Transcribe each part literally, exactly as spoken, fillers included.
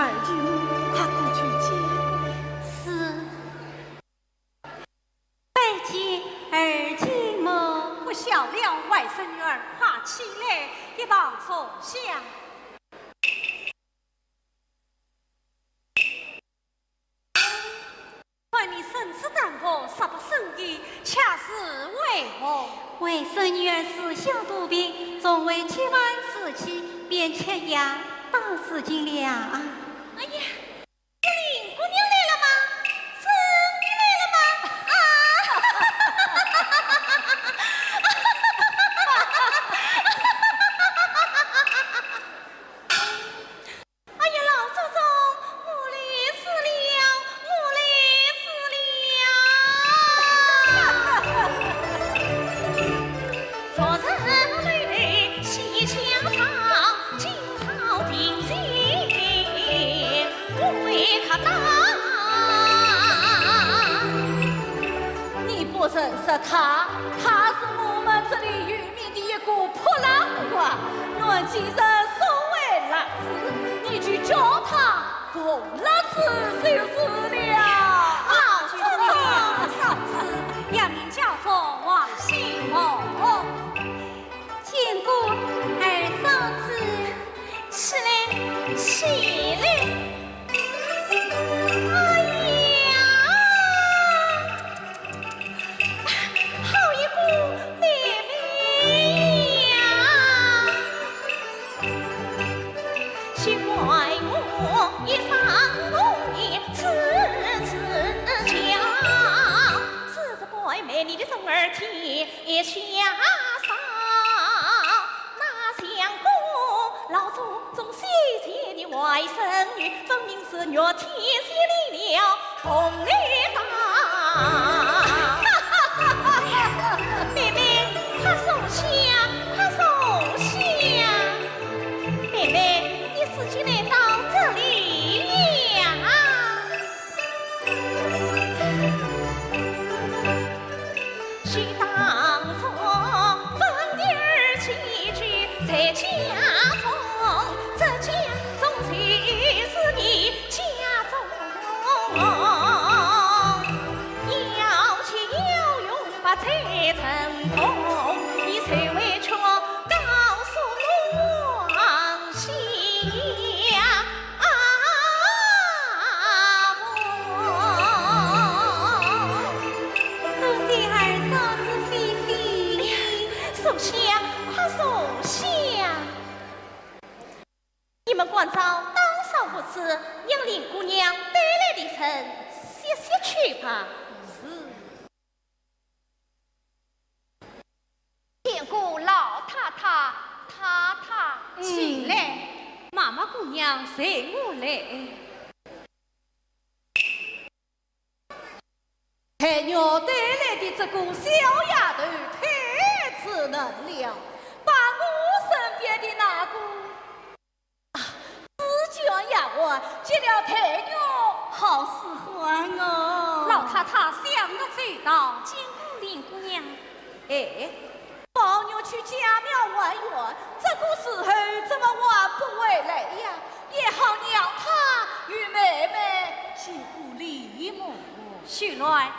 二舅母，快过去见过。是。拜见二舅母。不孝了，外甥女儿，快起来，一旁坐下。 看你身子单薄，煞不胜衣，却是为何？外甥女儿自小多病，从未吃饭食气，便吃药打自尽了。哎呀，这林姑娘来了吗？真的来了吗？啊！哎呀，老祖宗，我来迟了，我来迟了。昨日里的喜相逢，今朝定情未可当。你不认识她，她是我们这里有 名的一个泼辣货啊，阮既然收为辣子，你就叫她凤辣子就是了。啊，就是了，嫂子，原名叫做王熙凤。见过二嫂子。起来，起来。哎呀！ 好一个妹妹呀！休怪我一生童年痴痴叫，只是不爱美丽的人儿天下少。哪想个老祖宗喜见你外甥女，分明是虐天谢地了。 同来打。妹妹，快坐下，快坐下。妹妹，你自己来到这里呀。想当初，分你儿寄居在家中，这家中就是你家中 要吃要用不再曾动，你谁为却告诉我王熙凤。多谢二嫂子费心。坐下，快坐下。 你们关照打扫屋子，让林姑娘带来的人歇歇去吧。是。见过老太太、太太。嗯。起来，妈妈姑娘随我来。 太娘带来的这个小丫头太稚嫩了，把我身边的那个，啊，紫鹃丫鬟给了太娘好使唤哦。老太太想得周到，见过林姑娘。哎， 宝玉去家庙还愿，这个时候怎么还不回来呀？也好让他与妹妹见个礼么。秀兰，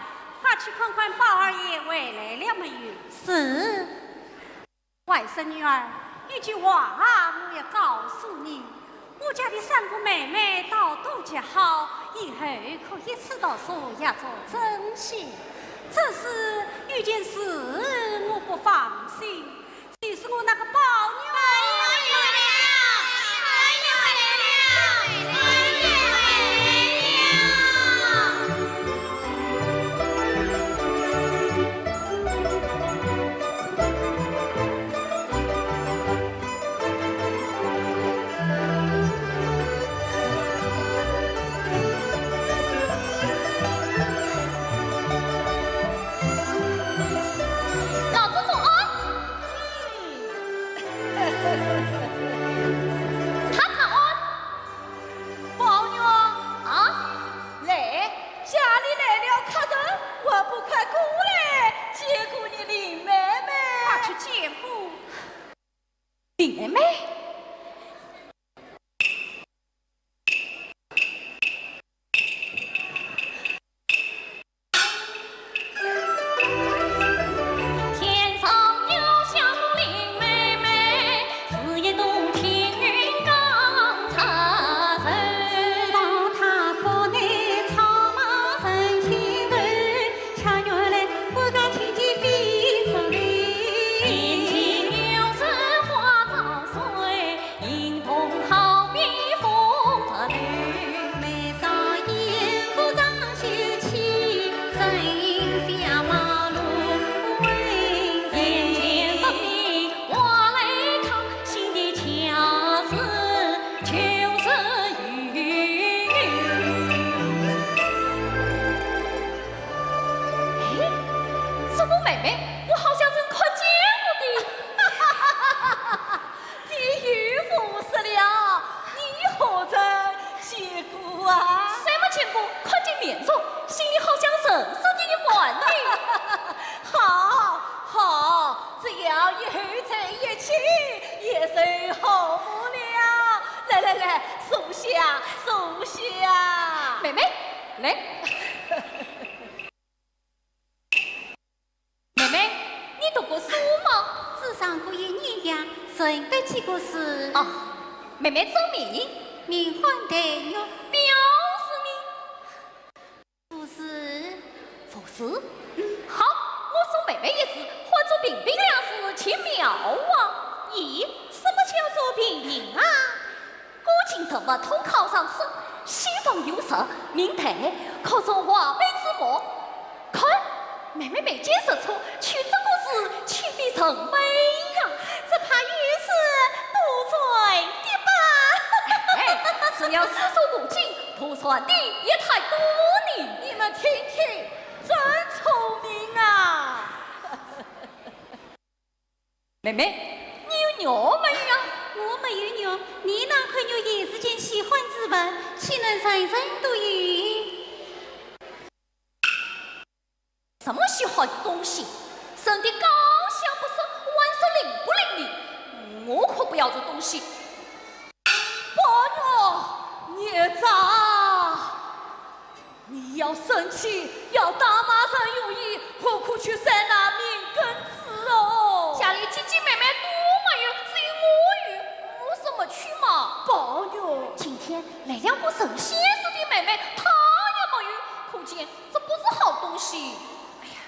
快去看看宝二爷回来了没有。是。外甥女儿，有句话啊，我要告诉你。 我家的三个妹妹倒都极好，以后可以一起读书，也做针线。只是有件事我不放心，就是我那个宝玉。哎呀，哎呀，哎呀，哎呀！ 老祖宗安。太太安。 宝玉啊，来，家里来了客人，还不快过来见过你林妹妹？快去见过林妹妹。坐下，坐下。妹妹，来。妹妹，你读过书吗？只上过一年呀，认得几个字。哦，妹妹真名？名唤黛玉。表字呢？ 不是。不是？嗯，好，我送妹妹一字，唤作平平两字，奇妙啊！咦，什么叫做平平啊？古今人物通考上身，西方有神，名黛，可做画眉之目。看，妹妹眉间识出，取这个字，岂非人美呀？这怕也是杜撰的吧？哎，只要诗书古今， 杜撰的也太多呢。你们听听，真聪明啊！妹妹，你有玉没有呀？我没有玉，你那块玉也是件稀罕之物，岂能人人都有？ 什么稀罕的东西？人的高下不说，还是灵不灵的。我可不要这东西。宝玉，孽障！你要生气，要打骂陈如意，何苦去扇那命根子哦？家里姐姐妹妹都没有，只有我有，我怎么去嘛？宝玉，今天来两个神仙似的妹妹，她也没有，可见 这不是好东西。哎呀，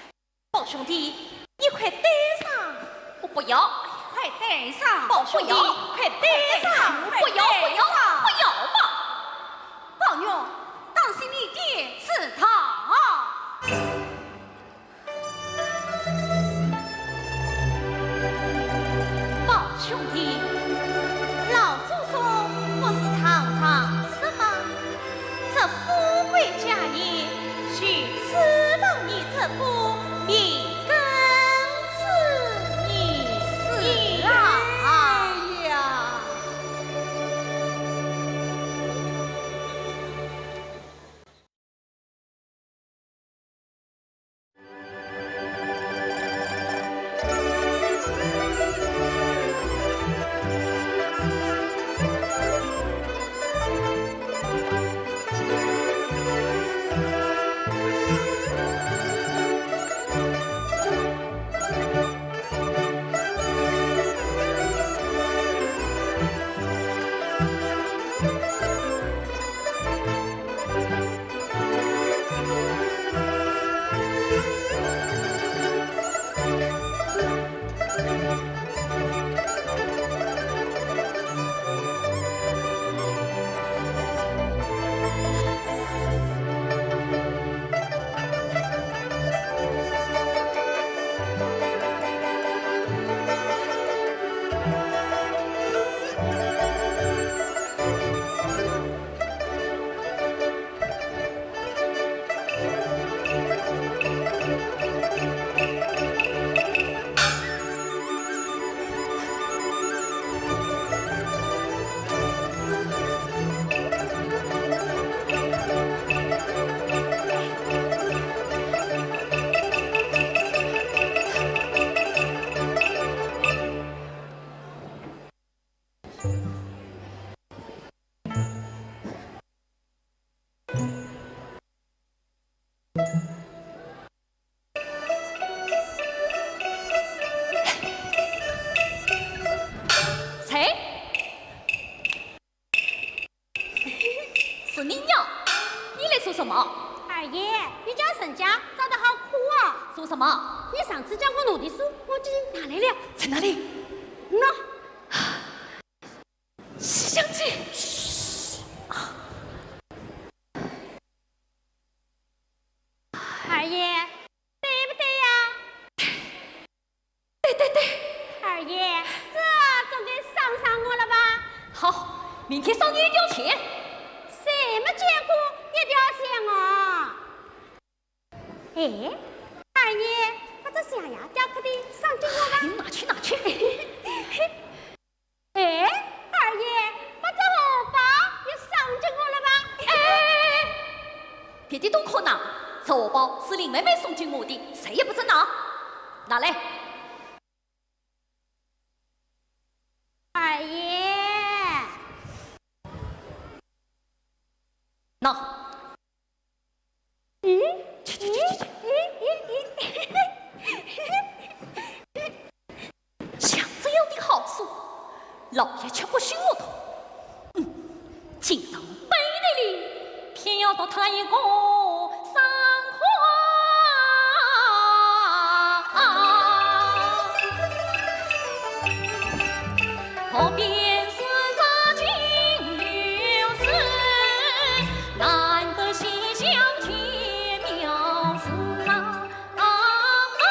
宝兄弟，你快戴上。我不要。快戴上，宝兄弟，我不要。快戴上，我不要，快戴上。不要，不要，不要嘛！宝玉，当心你跌跌倒。 宝兄弟，老祖宗不是常常说吗？这富贵家业，须指望你这个命根子呢。是啊。哎呀。谁？是你呀，你来做什么？二爷，你家人家长得好苦啊。做什么？你上次叫我拿的书，我已经拿来了。在哪里？喏。 西厢记。嘘。二爷，对不对呀？对对对。二爷，这总该赏赏我了吧？好，明天赏你一吊钱。什么结果？一吊钱啊？ 哎，二爷，把这象牙雕刻的赏给我吧。哎，拿去，拿去。哎，二爷，把这荷包也赏给我了吧。哎，别的都可拿，这荷包是林妹妹送给我的，谁也不准拿。拿来。 二爷。咦？去去去去去！像这样的好书，老爷却不许我读。嗯，竟然背地里偏要读他一个爽快。河边四十金牛子，难得西厢见妙事啊。 啊，啊，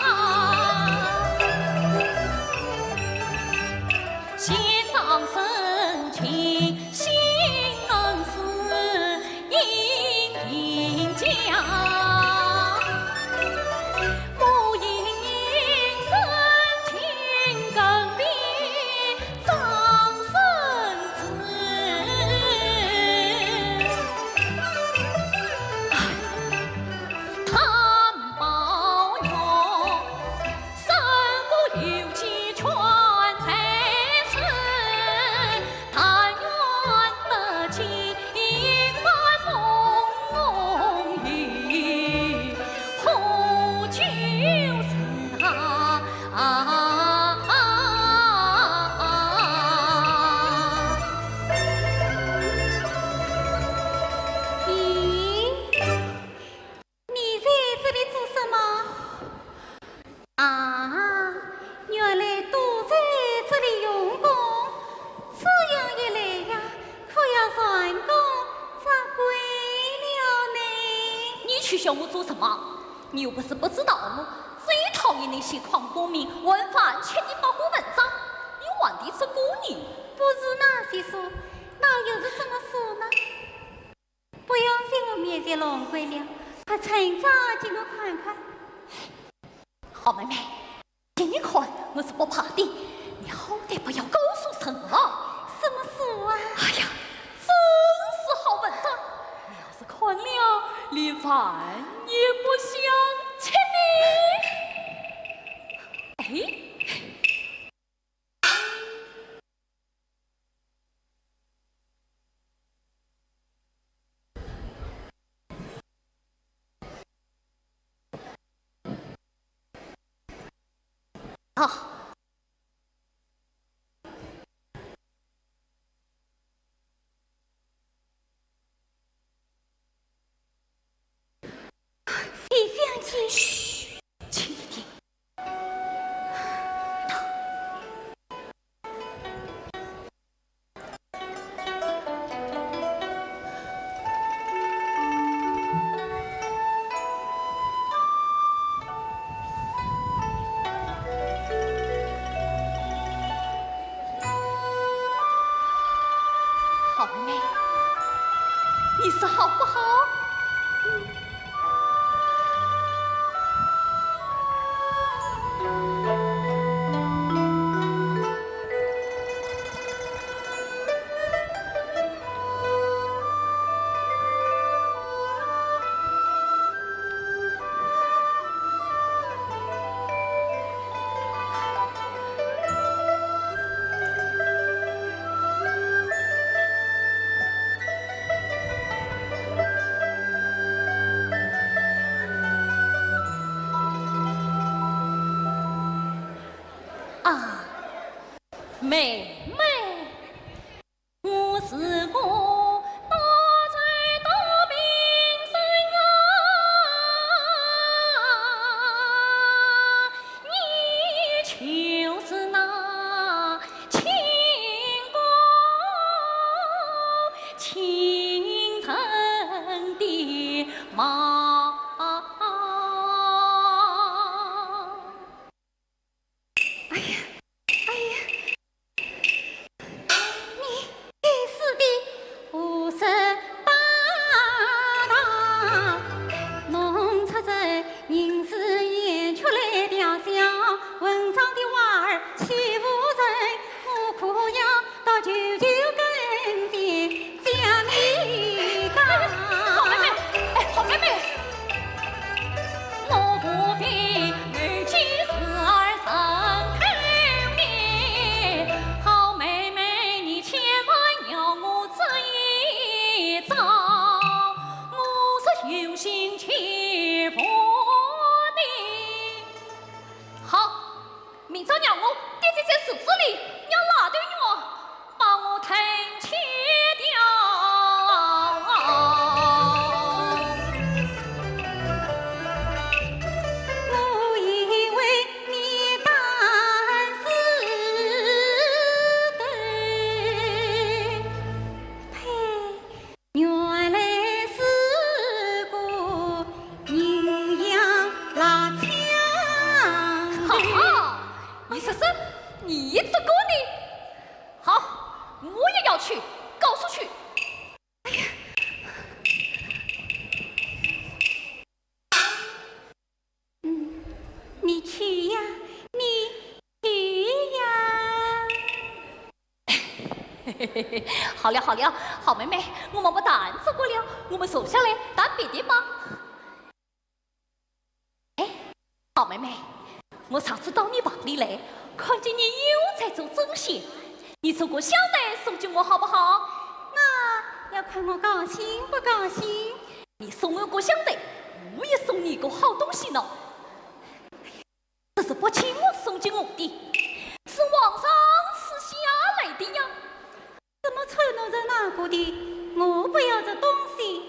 啊，啊。先生深情，心恩是殷殷家。母亲深情更比 张生子。哎，唐宝玉，身不由己全在此，但愿得见万梦梦雨。 破旧人啊。咦，你在这里做什么？啊，原来躲在这里用功，这样一来呀，可要蟾宫折桂了呢。你取笑我做什么？ 你又不是不知道，我最讨厌那些诓功名、玩饭吃的八股文章，你还提这个呢？不是那些书，那又是什么书呢？不要在我面前弄鬼了，快呈上给我看看。好妹妹， 给你看，我是不怕的，你好歹不要告诉人啊。什么书啊？哎呀，真是好文章，你要是看了，连饭也不想吃呢。哎， 啊。西厢记，嘘，轻一点。 好妹妹，你说好不好？ 啊，妹妹。 我是个多才多病人啊，你就是那清宫清晨的貌。 哎呀，哎呀，你该死的，去，告诉去。嗯，你去呀，你去呀。好了好了，好妹妹，我们不谈这个了，我们坐下来谈别的吧。 哎，好妹妹，我上次到你房里来，看见你又在做针线，你做个香袋送给我好不好？那要看我高兴不高兴。你送我个香袋，我也送你一个好东西呢。这是八千文送给我的，是皇上赐下来的呀。怎么穿弄成那个的？我不要这东西。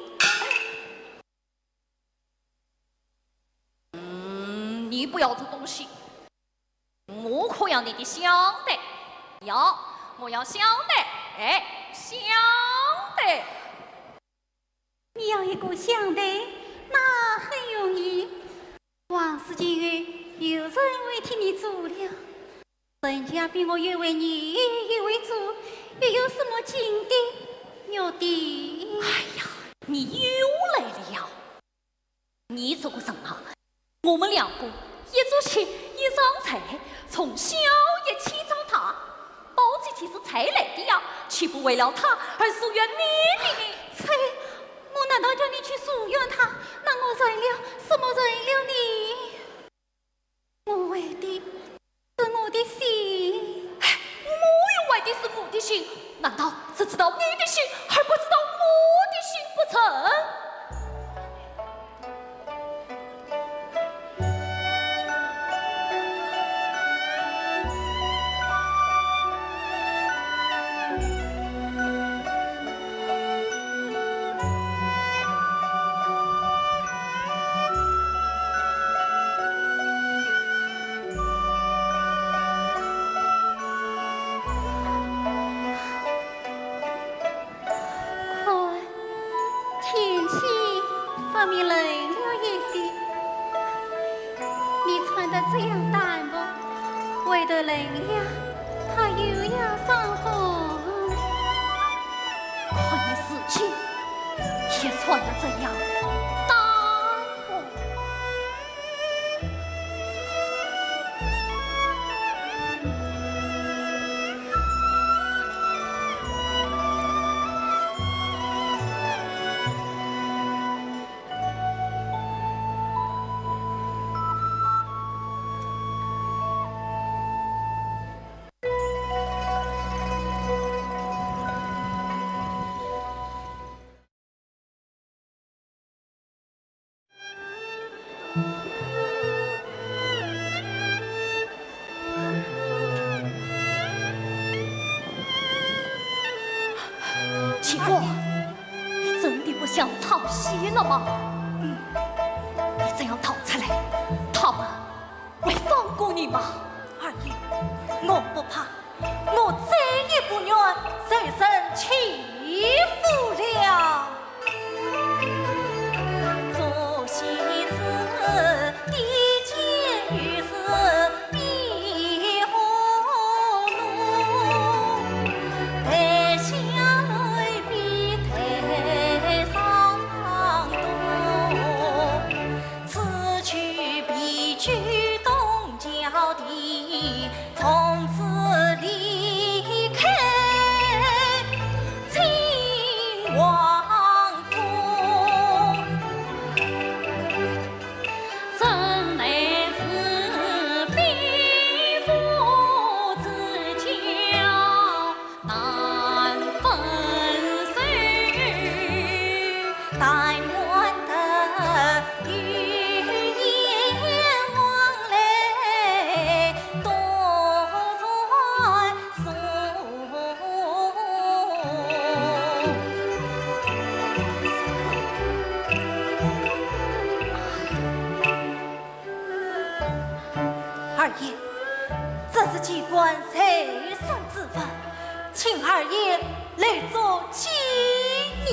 嗯，你不要这东西，我可要你的香袋。要，我要香袋，哎，香袋。你要一个香袋，那很容易。王世杰有人会替你做了。 人家比我越会捏，越会做，又有什么金的、玉的？哎呀，你又来了。你这个人啊，我们两个一桌吃一张菜，从小一起长大，包姐姐是才来的呀，岂不为了她而疏远你的呢？切，我难道叫你去疏远她？那我成了什么人了呢？ 我为的是我的心。哎，我也为的是我的心，难道只知道你的心，而不知道我的心不成？ 看，天气分明冷了一些。你穿得这样单薄，回头冷了，怕又要伤风。看你自己也穿得这样单薄。 奇怪，你真的不想唱戏了吗？嗯，你这样逃出来，他们会放过你吗？二爷，我不怕，我再也不愿受人欺负了。做戏子的见于是比何奴，台下来比台上动。 此去必居东郊地，从此离开秦王府。真乃是非父之教。 难分手。但愿得与燕王来多传颂。二爷，这是机关随身之物，请二爷来做纪念。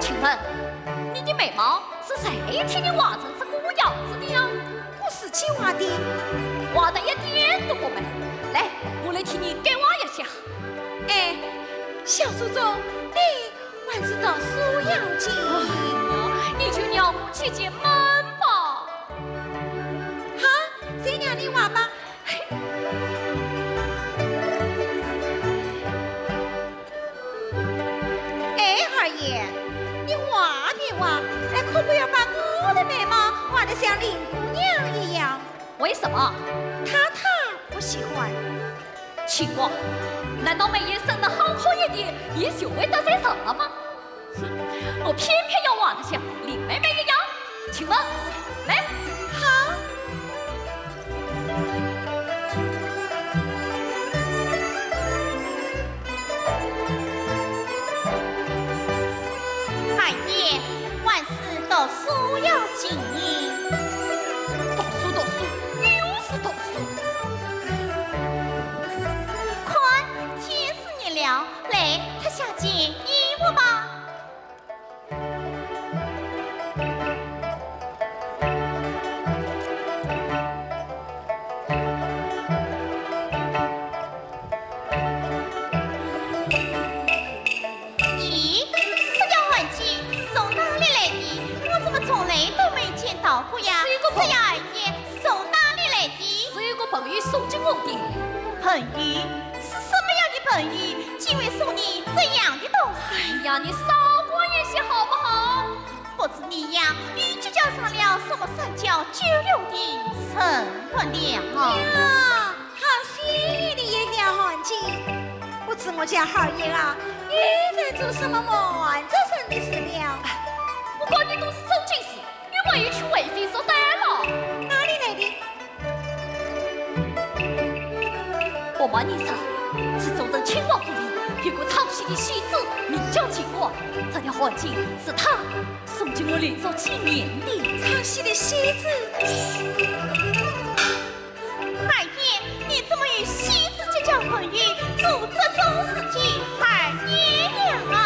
请问，你的眉毛是谁替你画成这个样子的呀？我自己画的。画得一点都不美。来，我来替你改画一下。哎，小祖宗，你还是读书要紧。哎呀，你就让我解解闷吧。好，就让你画吧。 哎，二爷，你画别画，哎，可不要把我的眉毛画得像林姑娘一样。为什么？她，她不喜欢。奇怪，难道眉眼生得好看一点，也就会得罪人了吗？ 哼，我偏偏要画得像林妹妹一样。请问，来。好。二爷，还是读书要紧。读书，读书，又是读书。快，天 热了，来，脱下件衣服吧。咦，这条汗巾是从哪里来的？我怎么从来都没见到过呀？是一个朋友。这呀，二爷，是从哪里来的？是一个朋友送给我的。朋友？是什么样的朋友，竟会送你这样的东西？哎呀，你少管一些好不好？不止你呀，又结交上了什么三教九流的人物了。呀，好心的一条汗巾，不知我家二爷啊，又在做什么瞒着人的事了？不管你都是正经事， 又没有去为非作歹了。哪里来的？不瞒你说，是忠正亲王府里有个唱戏的戏子，名叫秦婉。这条汗巾是他送给我留作纪念的。唱戏的戏子？ 二爷，你怎么与戏子结交朋友，做这种事情？二爷呀！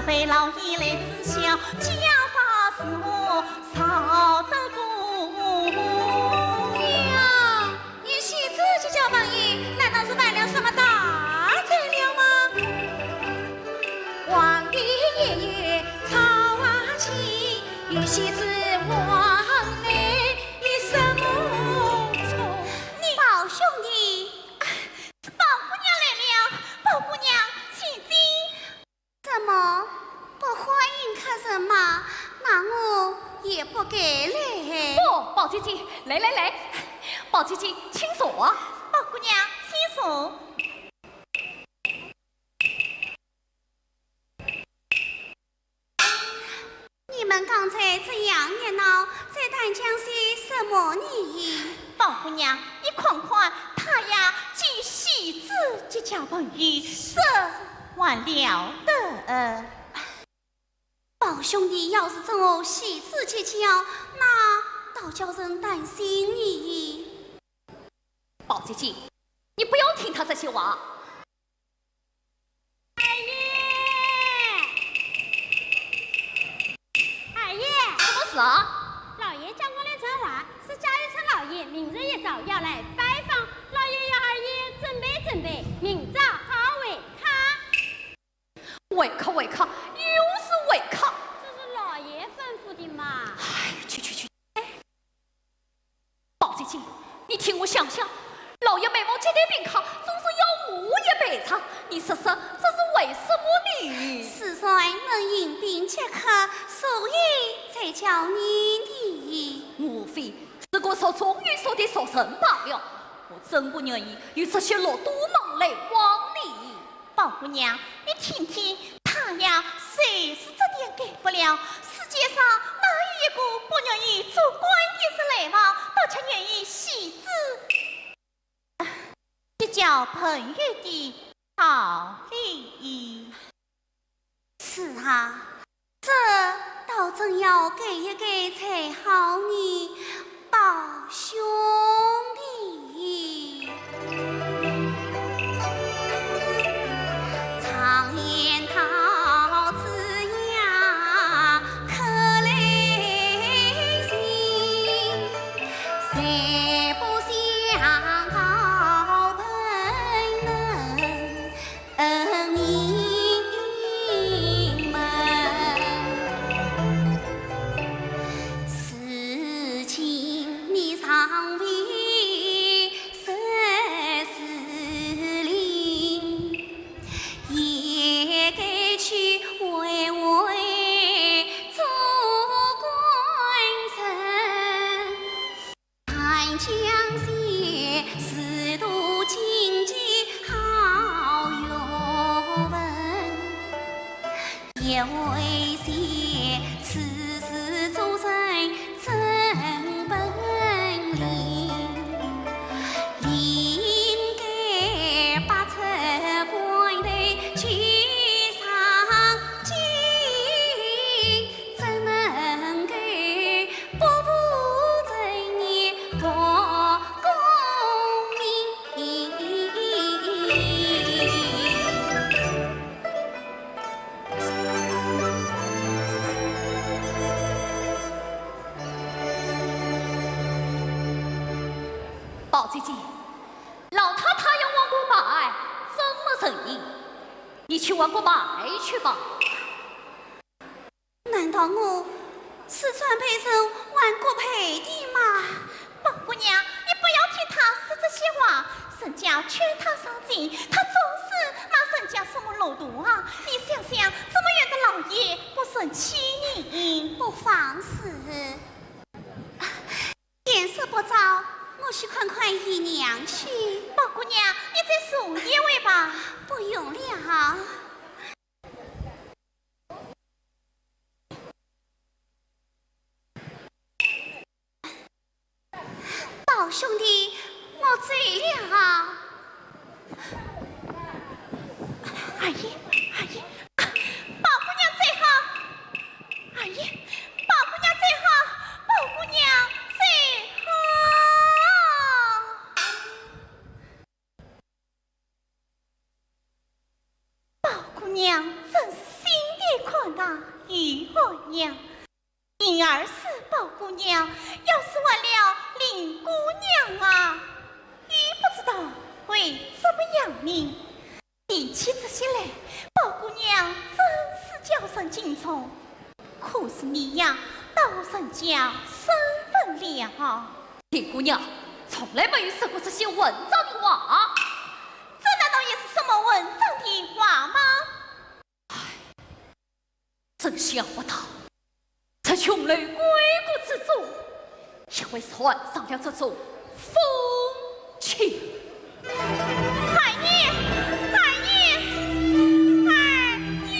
陪老爷来知晓，家法如何，少得过。呀，你喜子结交朋友，难道是犯了什么大罪了吗？皇帝也有草鞋亲，与喜子往来有什么错？你宝兄弟，宝姑娘来了，宝姑娘，请进。 怎么，不欢迎客人吗？那我也不敢来。不，宝姐姐，来来来，宝姐姐，请坐啊。宝姑娘，请坐。你们刚才这样热闹，在谈讲些什么呢？宝姑娘，你看看，他呀，与喜子结交朋友，这还了得？宝兄弟要是真和喜子结交，那倒叫人担心呢。宝姐姐，你不要听他这些话。二爷，二爷，什么事啊？老爷叫我来传话，说贾雨村老爷明日一早要来拜访，老爷要二爷准备准备，明朝好会客。 会客，会客，又是会客。这是老爷吩咐的嘛。哎，去去去！哎，宝姐姐，你听我想想，老爷每逢接待宾客，总是要我也陪着。你说说，这是为什么呢？是说能迎宾接客，所以才叫你的。莫非是个熟中又熟的熟人罢了？我真不愿意与这些禄蠹们来往呢。 宝姑娘，你听听，他呀，就是这点改不了。世界上哪有一个不愿意做官的人来往，倒却愿意与喜子结交朋友的好哩。是啊， 这倒真要改一改才好呢，宝兄弟。常言道子呀，可来信，谁不想好朋友？ 恩义门。如今你尚未十四龄，也该去会会做官人。 谈讲些仕途经济好学问，也会些处事做人真本领，理应该拔出关头去上进，怎能够 不务正业，不功名。宝姐姐，老太太要往过拜，怎么成呢？你去往过拜去吧。 难道我是专陪人往过拜的吗？宝姑娘，你不要听他说这些话，人家劝他上进，他总是骂人家什么禄蠹啊！你想想，怎么样的老爷不生气呢？不妨事。天色不早，我去看看姨娘去。宝姑娘，你再坐一会吧。不用了。 宝兄弟，我走了啊。二爷，二爷，宝姑娘走好。二爷，宝姑娘走好，宝姑娘走好。 宝姑娘真是心地宽与我娘，因而是宝姑娘，要是换了林姑娘啊，也不知道会怎么样呢。提起这些来，宝姑娘真是叫人敬重。可是你呀，倒人家生分了。林姑娘从来没有说过这些混账的话。这难道也是什么混账的话吗？ 真想不到，这琼楼闺阁之中，也会染上了这种风情。二爷，二爷，二爷！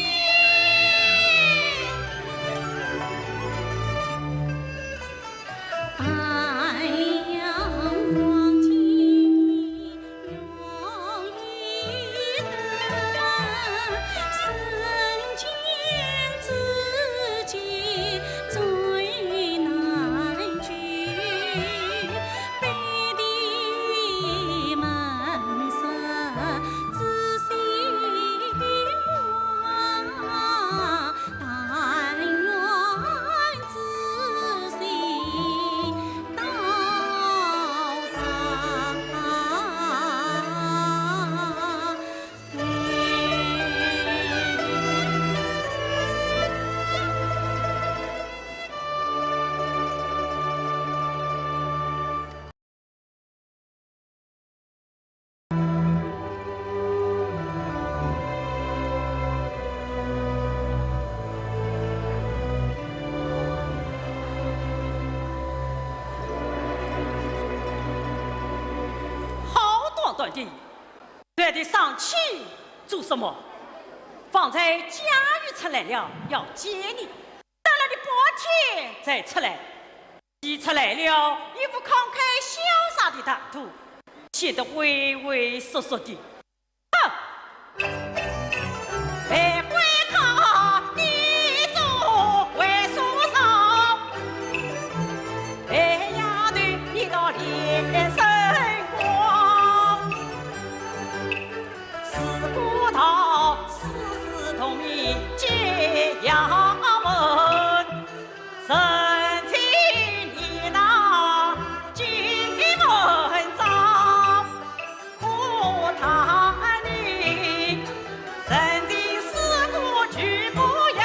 好端端的，到底上去做什么？方才家玉出来了，要见你，等了你半天才出来。 你出来了，一副慷慨潇洒的态度，显得畏畏缩缩的。哼！玫瑰花，你做为啥少？哎呀，对你的脸生光。 四个道，四世同名解衙门，人情礼让几分章，可叹你人情世故俱不要，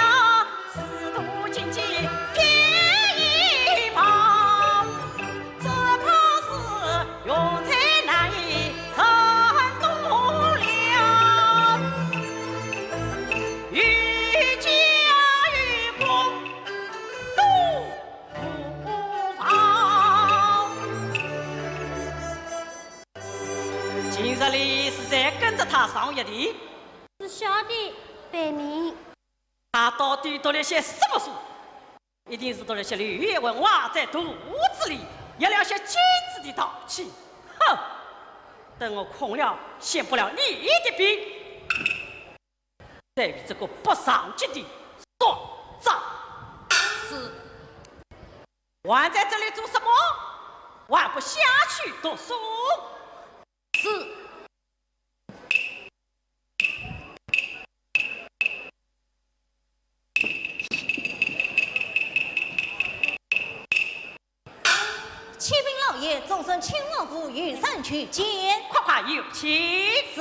四途荆棘偏一旁。 这怕是用才难以成栋梁，与家与公都无妨。今日里是谁跟着他上学的？是小弟背名。他到底读了些什么书？ 一定是读了些流言文化在肚子里，养了些精致的淘气。哼！等我空了，先剥了你的皮，再与这个不上进的算账。是。还在这里做什么？还不下去读书？是。 启禀老爷，众人请王府有人求见。快快有请。是，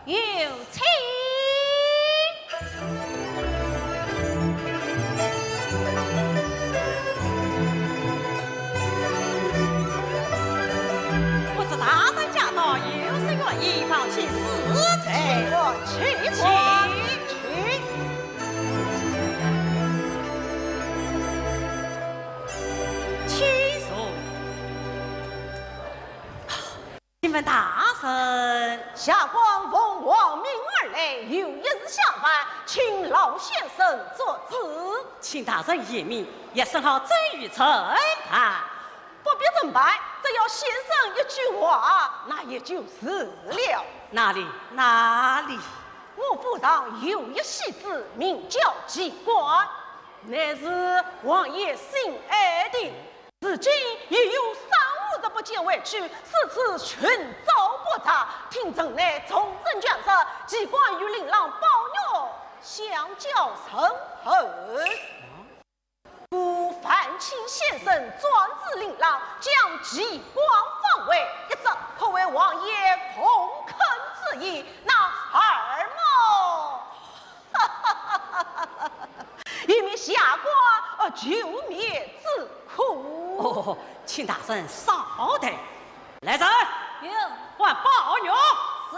有请。 不知大人驾到，有失远迎，方卿恕罪。请，请。请坐。请问大人。下官奉王命而来，有一事相烦，请老先生作主。请大人言明，学生好怎样呈办？ 不必呈办，只要先生一句话，那也就是了。哪里？哪里？我府上有一戏子，名叫琪官，乃是王爷心爱的，如今已有三五日不见回去，四处寻找不着。听城内众人讲说，琪官与令郎宝玉相交甚厚。故范钦先生专制令郎，将奇光放回，一则可为王爷奉恳之意，那二么，以免下官呃求灭之苦。哦，请大人稍待。来人，有。唤宝玉。是。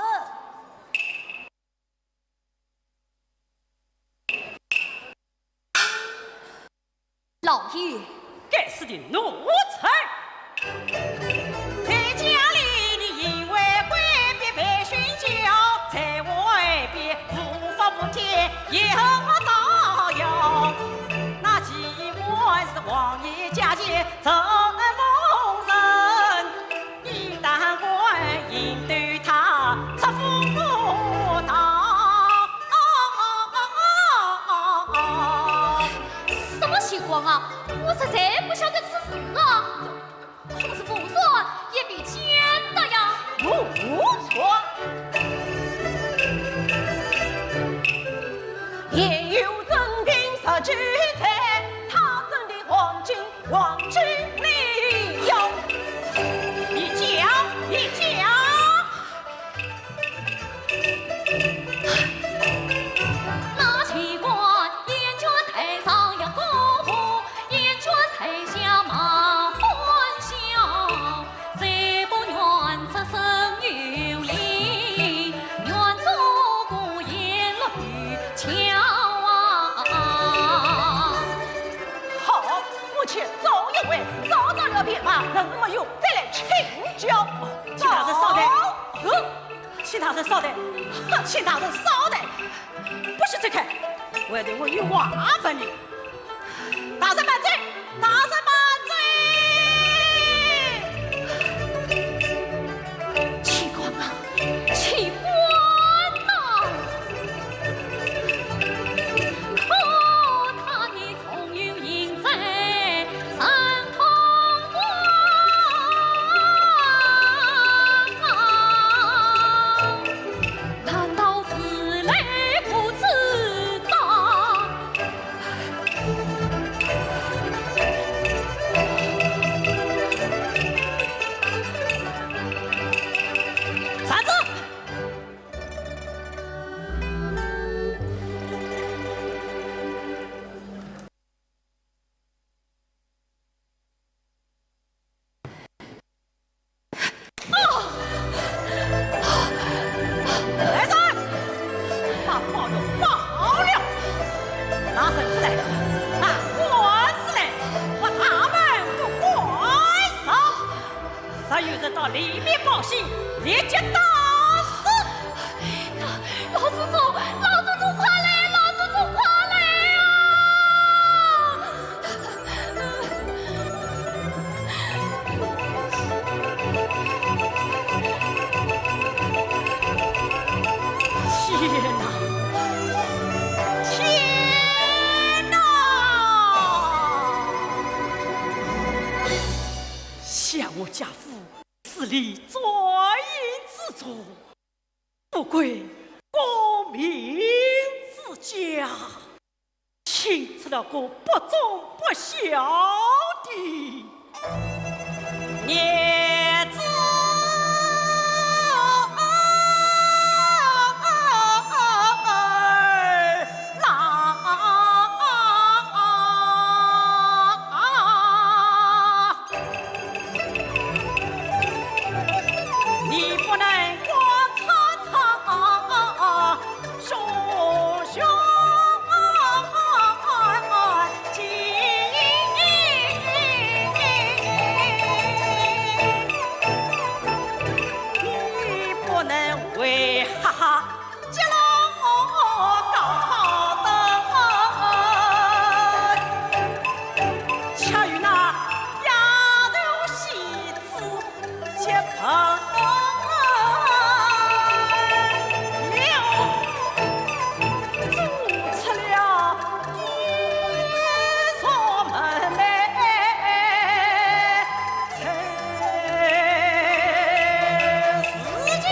老爷。该死的奴才！在家里你因为规避被训教，在外边无法无天也和我造谣。那奇观是王爷家前，怎不人？ 你胆敢引对他出府堂？什么情况啊？我实在不晓得此事啊。可是父帅也被奸的呀。父帅？也有真凭实据在，他真的黄金 王之利用。你讲，你讲。那奇观，燕雀台上一个舞，燕雀台下马欢笑。谁不愿置身幽灵，愿做个雁落渔樵啊？ 好，我且找一回，找着了便罢，若是没有，再来请教。请大人稍待。是。请大人稍待。哼，请大人稍待。不许走开，外头我有话问你。大人慢走，大人慢走。奇观啊，奇观啊！可叹你 站住！ 来人，把宝玉绑了，拿绳子来，拿棍子来，把他们都捆上。 若有人到里面报信，立即打死。老祖宗，老祖宗，快来，老祖宗，快来啊！天哪，天哪！想我家父 死里转阴之中，富贵功名之家，竟出了个不忠不孝的孽子。 你不能光擦擦胸胸。 你不能为哈哈激了我高好的，恰与那丫头戏子结朋友。 做出了低俗门楣的事情。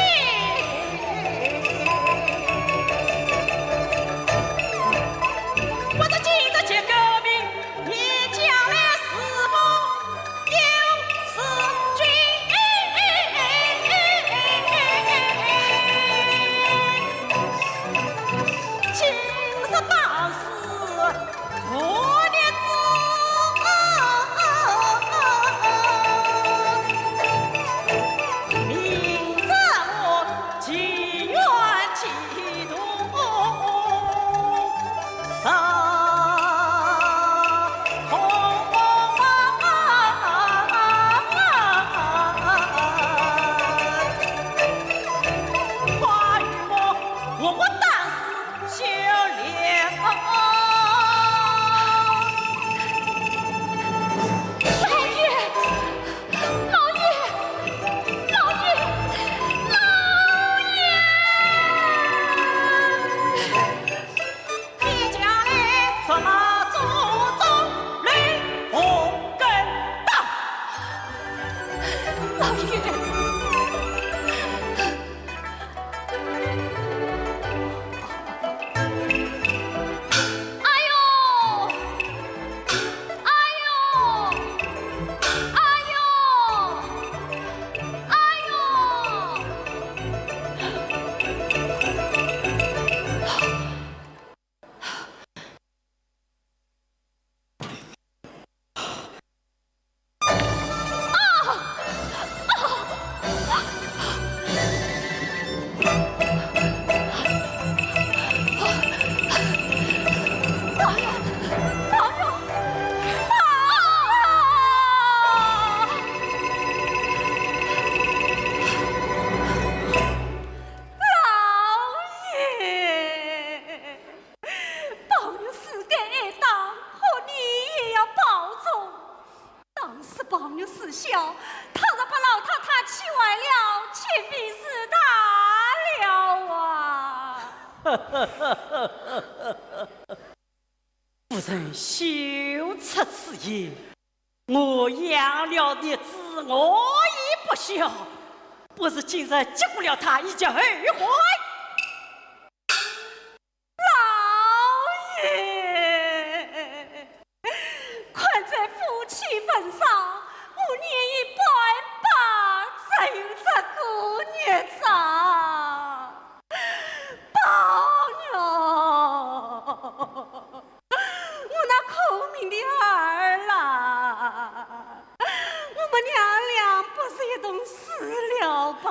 夫人休出此言，我养了孽子，我也不孝，不如今日结果了他，以绝后患。老爷，看在夫妻份上，我愿意拜把子，只有这个孽障。 宝玉，我那苦命的儿啊，我们娘俩不如一同死了吧。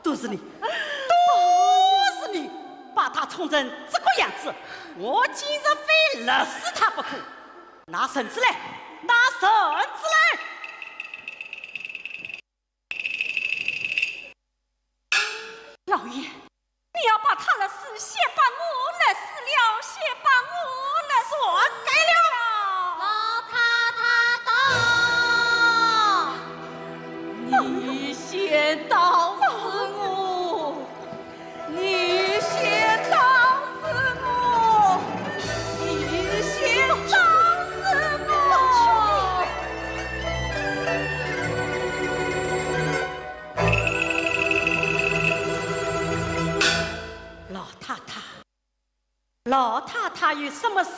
都是你，都是你，把他宠成这个样子，我今日非勒死他不可。拿绳子来，拿绳子来。 老爷，你要把他勒死，先把我勒死了，先把我勒死了。算该了。老太太到。你先打死我，你先打死我，你先打死我。 老太太，老太太有什么事，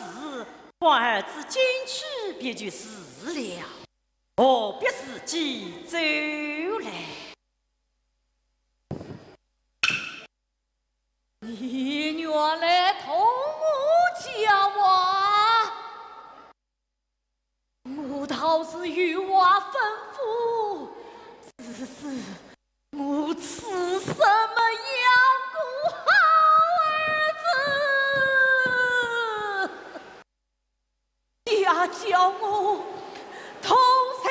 唤儿子进去便就是了，何必自己走来？你原来同我讲话。 我倒是有话吩咐，只是我此生没养过好儿子，爹叫我投山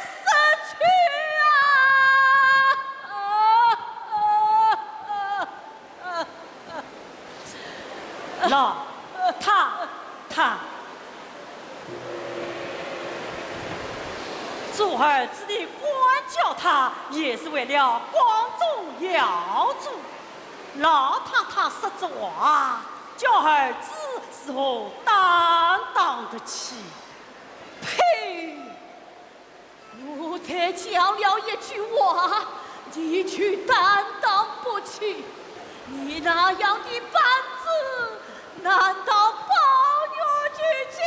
石去啊！ 老太太，做儿子的管教他，也是为了光宗耀祖。老太太说这话，叫儿子如何担当得起？呸！ 我才讲了一句话，你就担当不起。你那样的板子，难道宝玉就经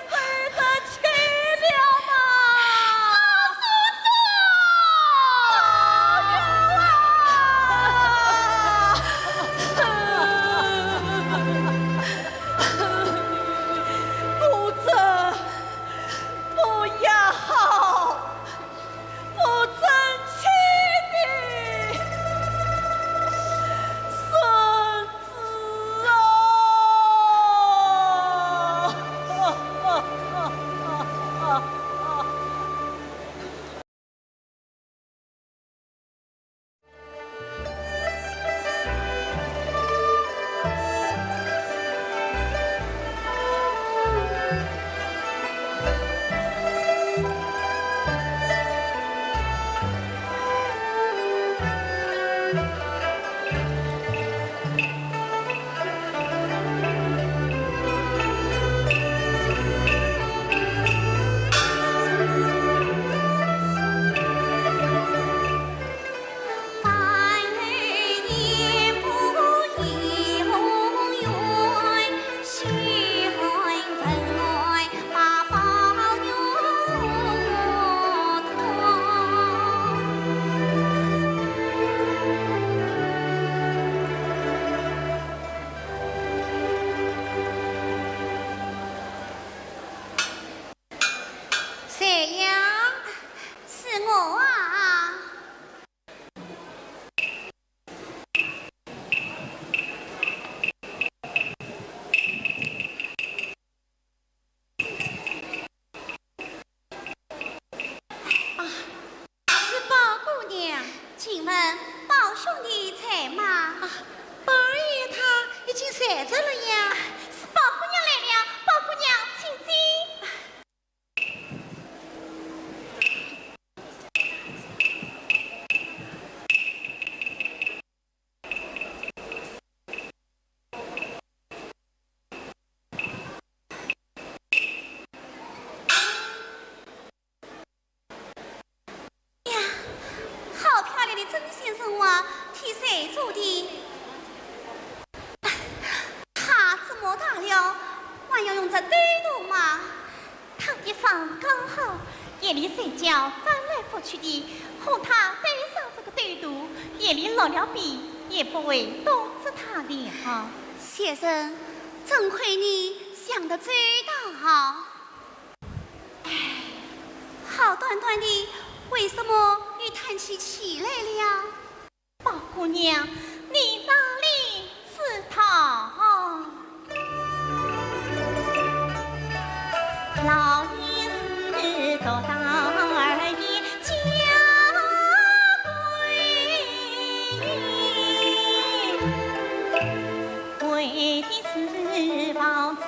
受得起了吗？宝玉啊！我这 不要，不争气的孙子啊！谁呀？是我啊。啊，是宝姑娘。请问宝兄弟在吗？啊，宝二爷他已经睡着了呀。是宝姑娘来了，宝姑娘，请进。要用这兜肚吗？他的伤刚好，夜里睡觉翻来覆去的，恐他对上这个兜肚，夜里落了病也不会冻着他的。先生，真亏你想得周到。唉，好端端的，为什么又叹起气来了？ 宝姑娘，你哪里知道？老爷是独当儿言家规矩，为的是防止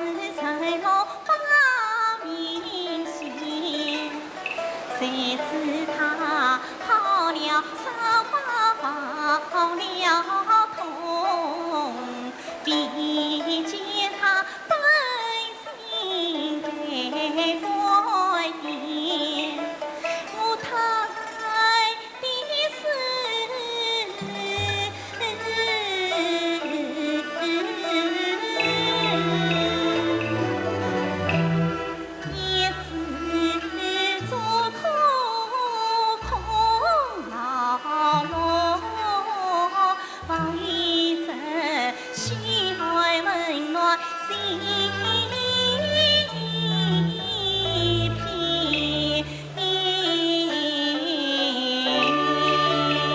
谁知他好了伤疤忘了痛，比肩他本性太过严，我太 的事。一直做空空劳碌，望一阵喜爱温暖心脾。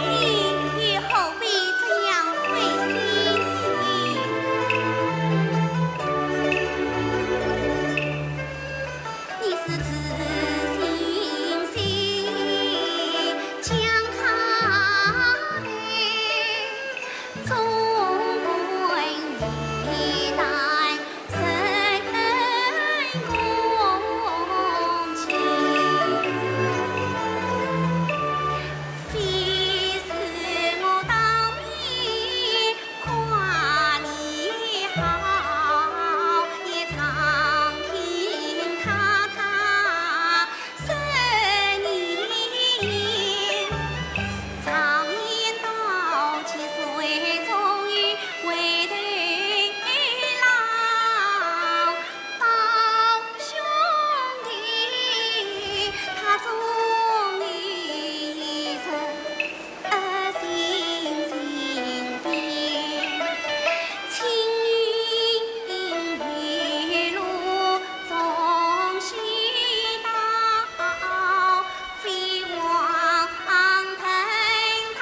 你又何必这样灰心呢？你是痴心心，将他的 总归一代人公卿，非是我当面夸你好，也常听他他 说你常言道，七岁中有回头郎，宝兄弟，他终于是 心心变，青云一路从西到，飞黄腾达。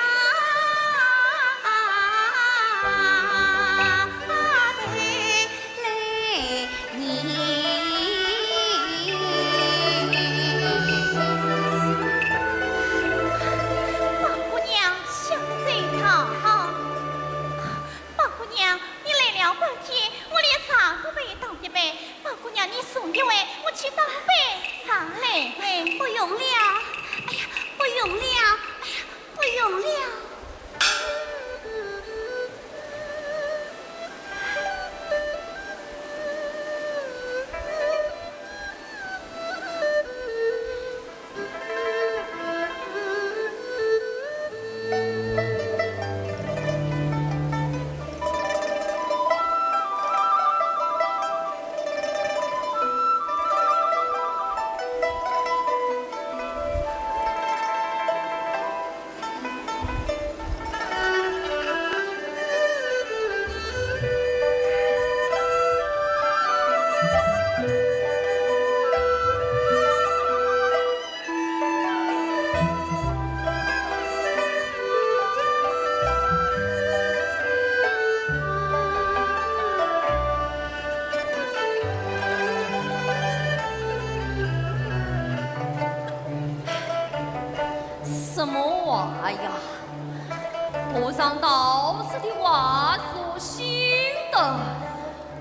宝姑娘想得真好。宝姑娘，你来了半天，我连茶都没倒一杯。宝姑娘，你送一碗，我去倒杯茶来。哎，不用了。哎呀，不用了。哎呀，不用了。 什么话呀？和尚道士的话说心的，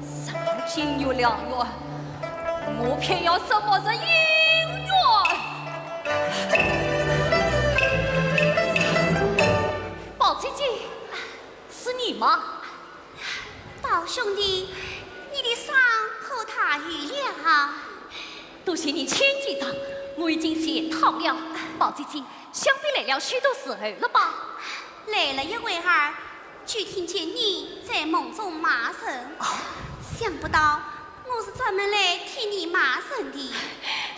如今有良缘，我偏要什么人应缘？宝姐姐，是你吗？ 宝兄弟，你的伤可大愈了？多谢你千金赏，我已经全好了。宝姐姐，想必来了许多时候了吧？来了一会儿，就听见你在梦中骂人。啊？想不到我是专门来替你骂人的。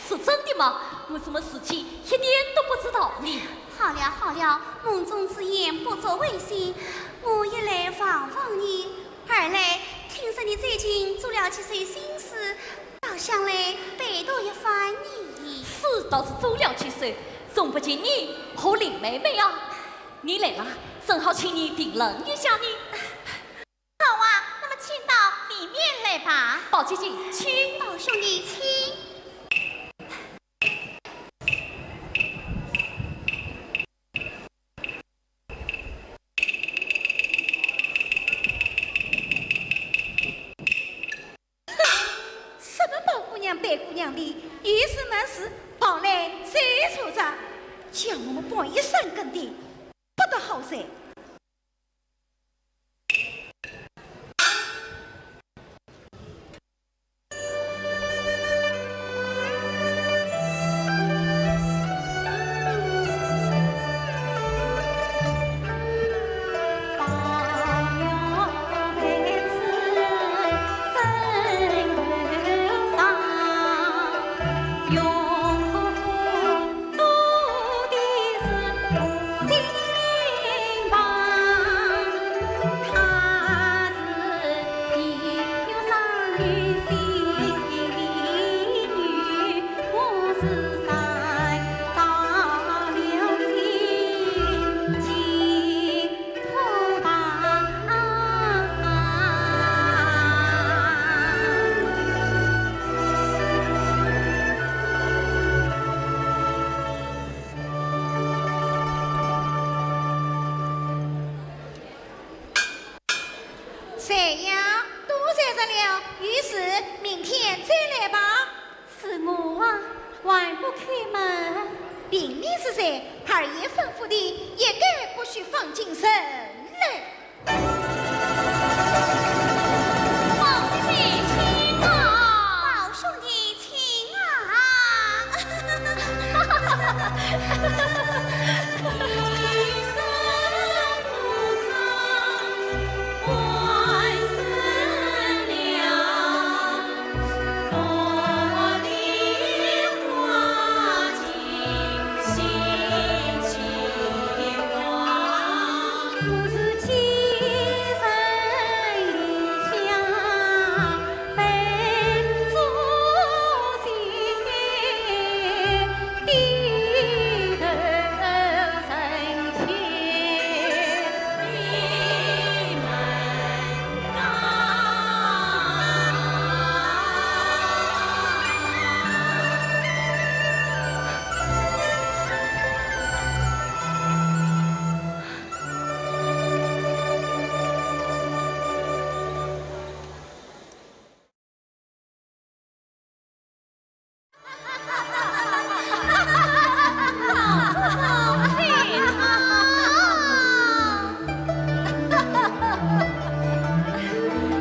是真的吗？我怎么自己一点都不知道呢？好了好了，梦中之言不足为信，我一来望望你，二来听说你最近做了几首新诗，倒想来拜读一番呢。诗倒是做了几首，总不及你和林妹妹啊。你来了，正好请你评论一下呢。 好啊，那么请到里面来吧。宝姐姐，请。宝兄弟，请。什么宝姑娘、白姑娘的，有事没事跑来吹吹着，叫我们半夜三更的，不得好哉。 谁呀？多谢了，有事明天再来吧。是我啊，还不开门？平日是谁？二爷吩咐的，一概不许放进城来。 宝姐姐，请啊！宝兄弟，请啊！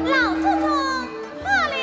老祖宗，快来！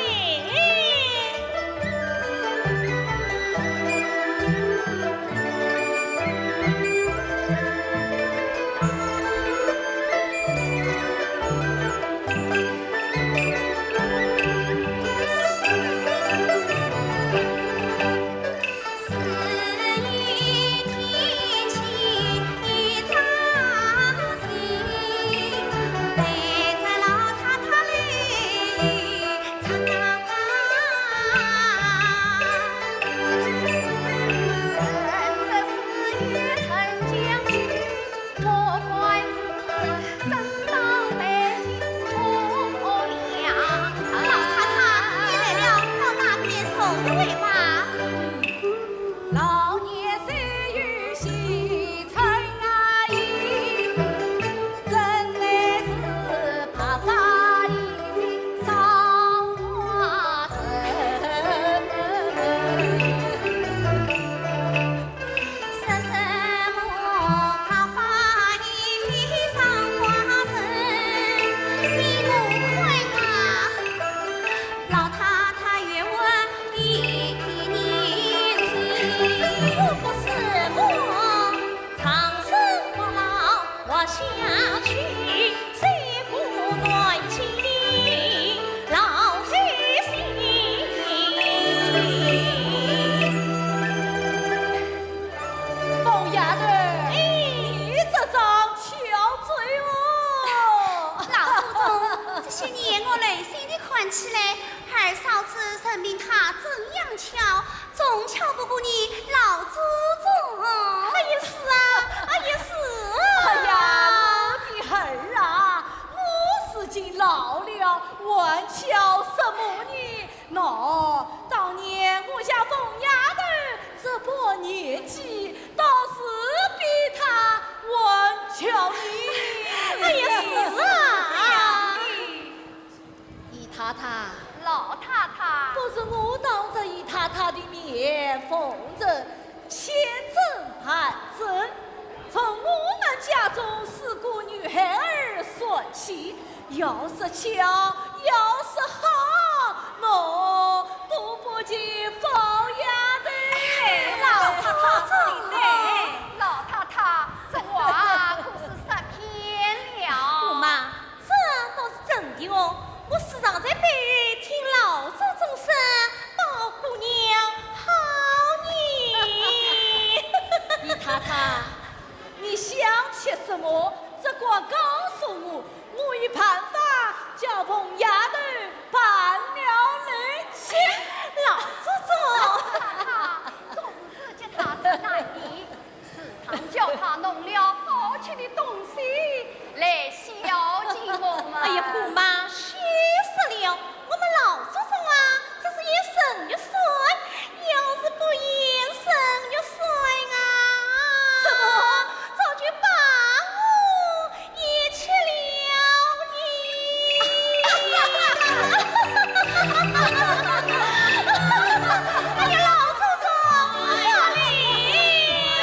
今年我冷心地看起来，二嫂子任凭她怎样巧，总巧不过你老祖宗。哎呀，是啊，哎呀，是啊。哎呀，我的儿啊，我如今老了，还巧什么呢？喏，当年我家凤丫头这把年纪，倒是比她还巧呢。哎呀，是啊。姨太太，老太太，不是我当着姨太太的面奉承，千真万真，从我们家中四个女孩儿算起，要说巧，要说好，喏，都不及宝丫头。老太太，老太太，这话可是说偏了。姑妈，这倒是真的哦，我时常在背后听老祖宗说宝姑娘好呢。姨太太，你想些什么？只管告诉我，我有办法叫凤丫头搬了楼去。老祖宗。老太太，总是叫她去哪里？ 时常叫她弄了好吃的东西来孝敬我们。哎呀，姑妈，休说了，我们老祖宗啊，真是言神月衰，要是不言神月衰啊，怎么？早就把我 也吃了你。哎呀，老祖宗，哎呀，老祖宗，哎呀，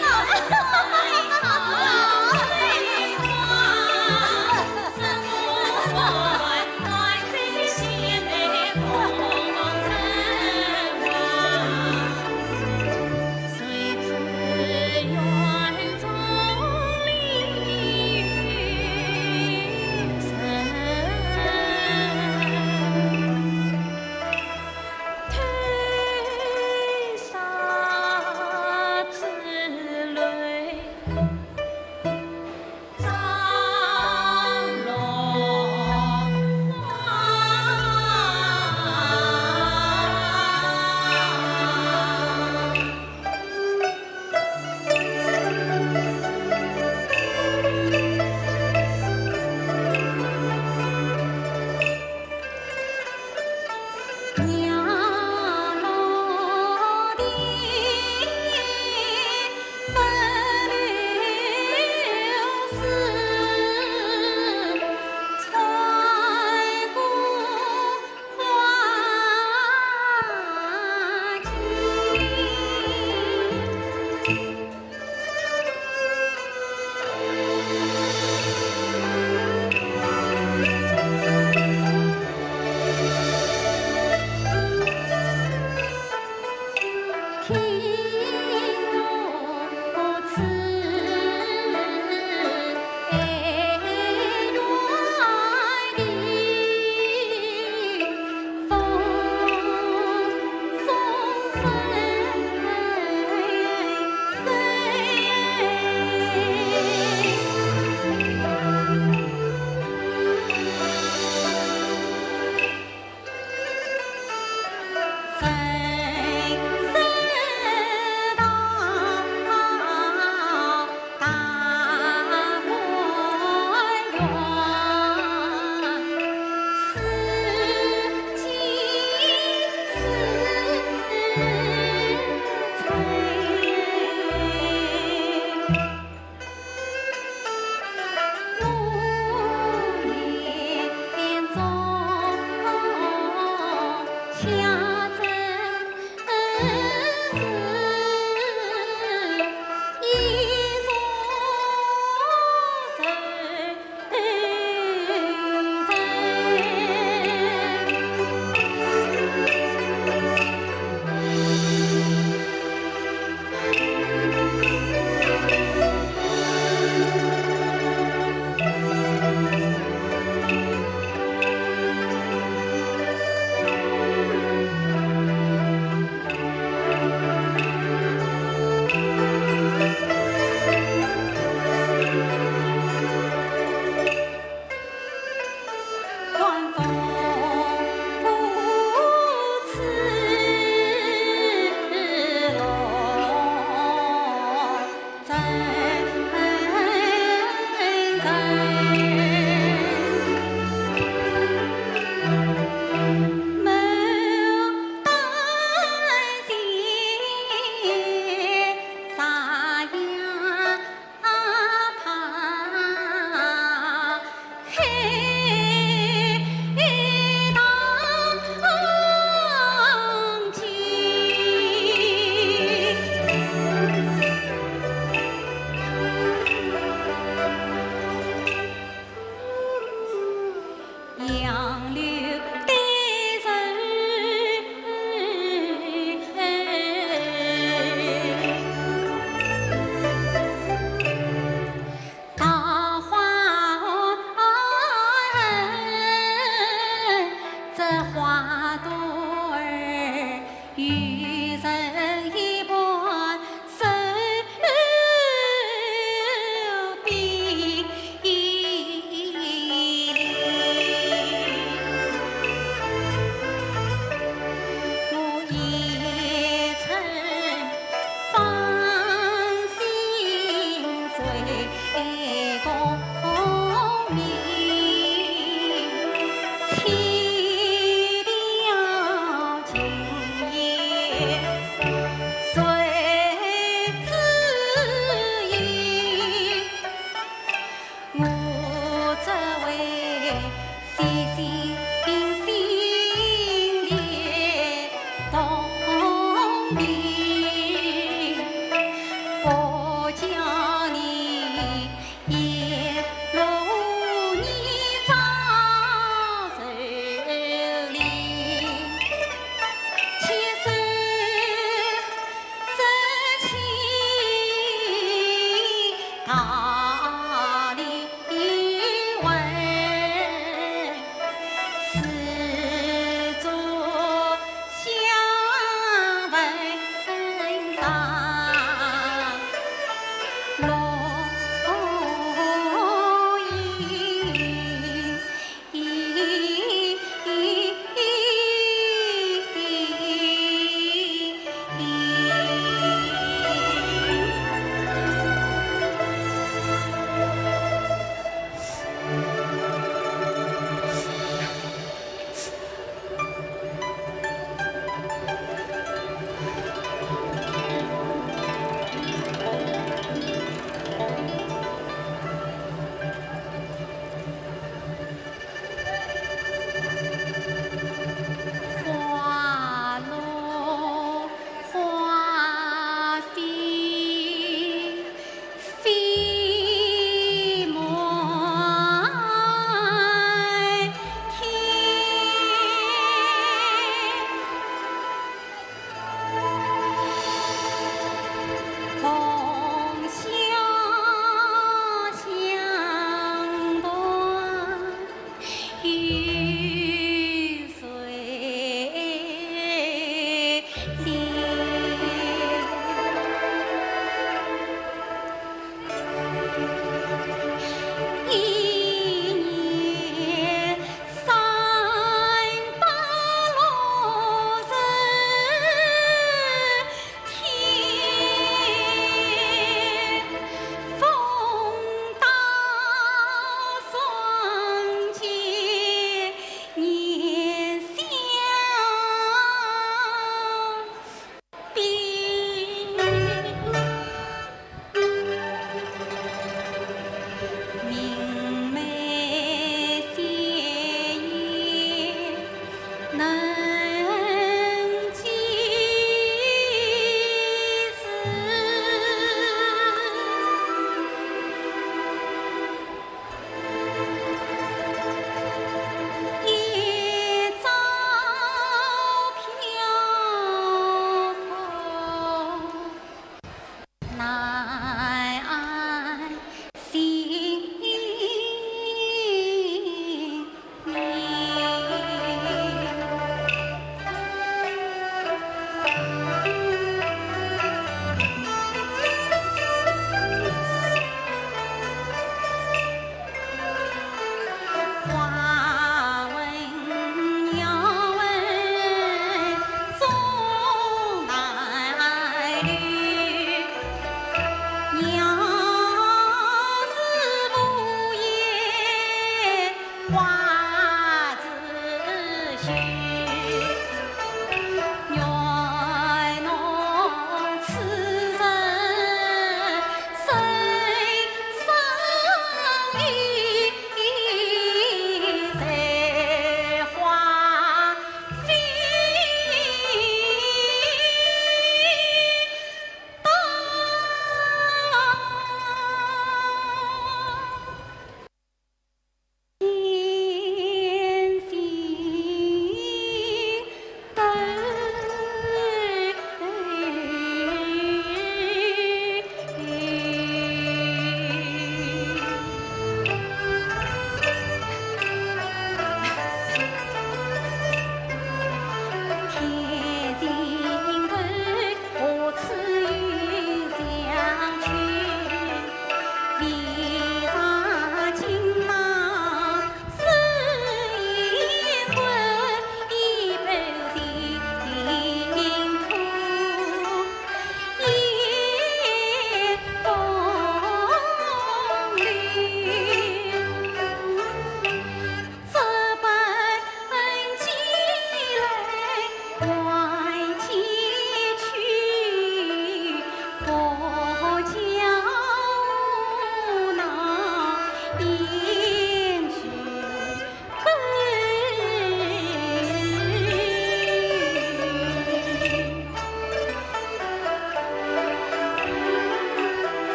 老祖宗。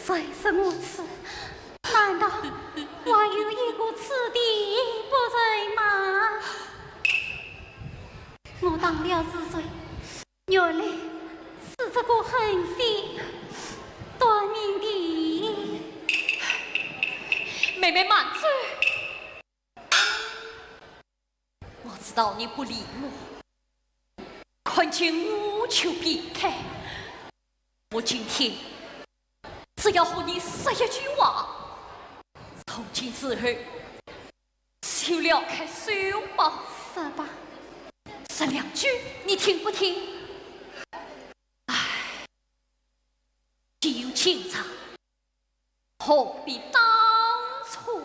谁说我痴？难道还有一个痴的不成吗？我当了是谁？原来是这个狠心短命的。妹妹慢走。 我知道你不理我，看见我就避开。我今天只要和你说一句话，从今之后，就撩开手吧。说吧。说两句，你听不听？唉，既有今朝，何必当初？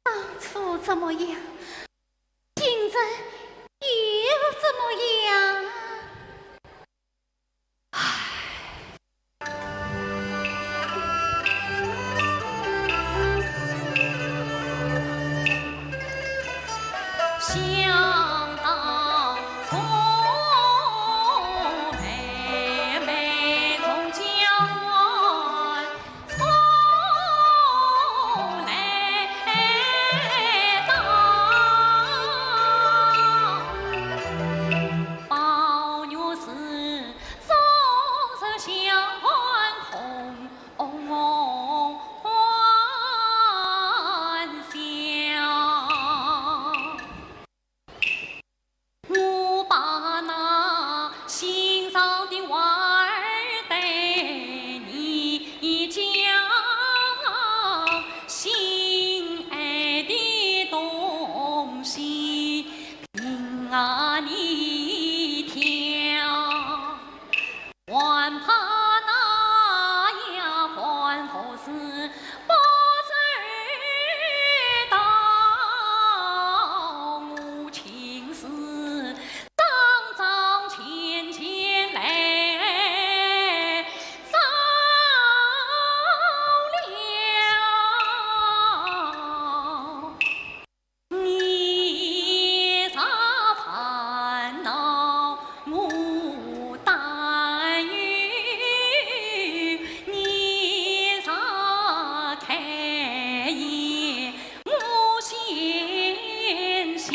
当初怎么样？今日又怎么样？唉。想当初，妹妹从江的娃儿对你讲，心爱的东西，听啊你挑。还怕那丫鬟不是不知道，我情是 当朝前前来招了。你若烦恼我担忧，你若开言 我先笑，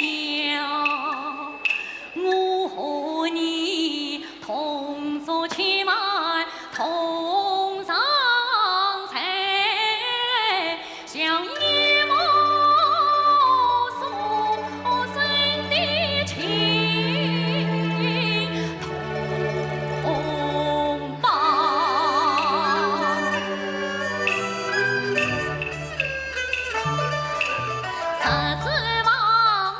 我和你同坐且慢，同上菜，像一梦所生的情同伴。 十指望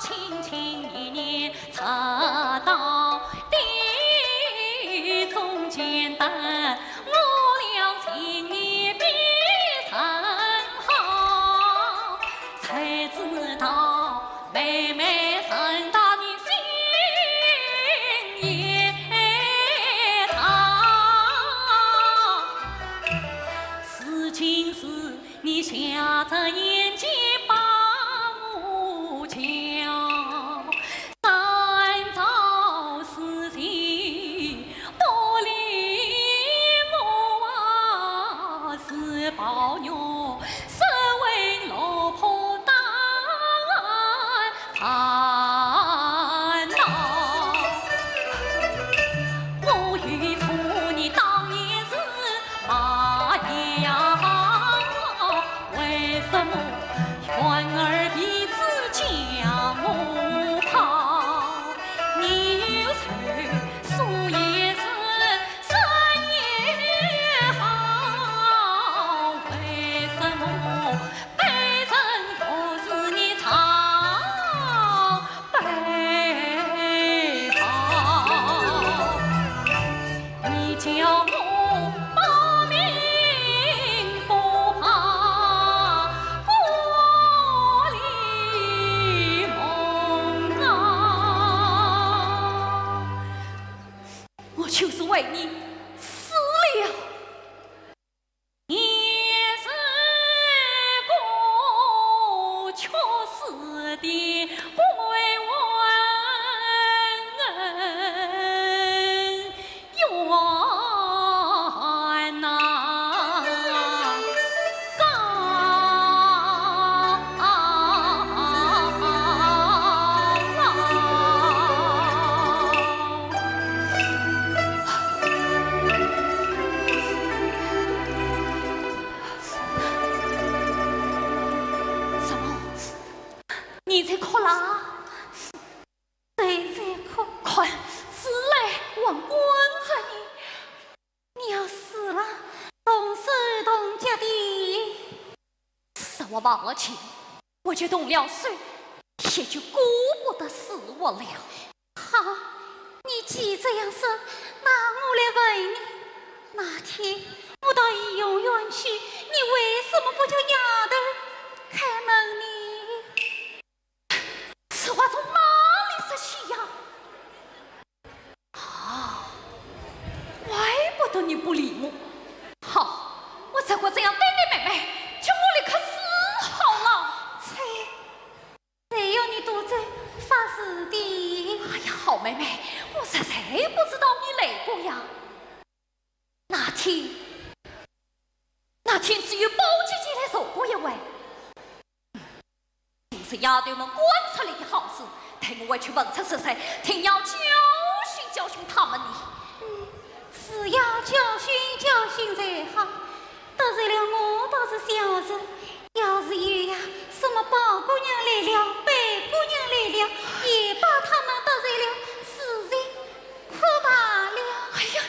轻轻一捻，插到的中间的，我俩情意比人好，谁知道妹妹人大，你心也大。如今是 你瞎着眼睛把我叫，三朝四夕不理我啊，是抱怨，是为落魄大烦恼。我与你当年是 那样，为什么萱儿彼此将我抛？你又说树叶是人也好，为什么 卑人不是你常悲号，你叫我不明不白，不理梦啊。我就是为你死了。 你是个缺失的官员呐，高 怎么？你在哭啦？谁在哭？快，起来，还关着你。你要死了，同手同脚的。是我忘了情，我就动了手，也就顾不得死活了。 好，你既这样说，那我来问你，那天我到怡红院去，你为什么不叫丫头开门呢？此话从哪里说起呀？啊，怪不得你不理我。好，我只管这样对你妹妹，叫我立刻死好了。啐！ 谁要你多嘴发誓的？哎呀，好妹妹，我实在不知道你来过呀。那天，那天只有宝姐姐来坐过一回。嗯，就是丫头们管出来的好事，待我回去问出是谁，定要教训教训她们呢。嗯，是要教训教训才好。 得罪了我倒是小事，要是有呀，什么宝姑娘来了，贝姑娘来了，也把她们得罪了，事情可大了。哎呀，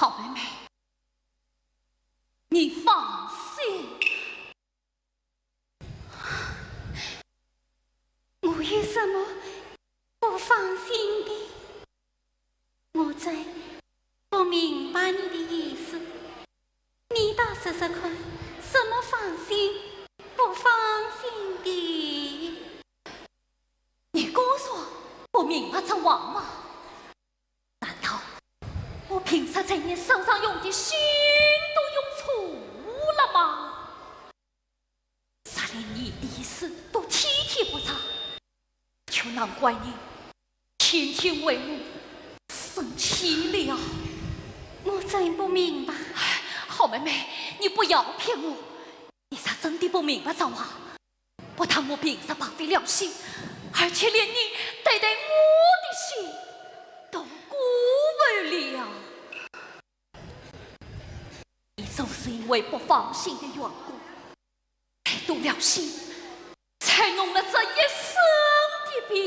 好妹妹，你放心。我有什么不放心的？我真不明白你的意思。你倒说说看，什么放心不放心的？你敢说我明白这话吗？难道我平时在你身上用的心都用错了吗？若连你的意思都体贴不着，就难怪你天天为我生气了。我真不明白。好妹妹，你不要骗我，你若真的不明白这话，不但我平时白费了心，而且连你对待我的心都辜负了。你就是因为不放心的缘故，才动了心，才弄了这一身的病。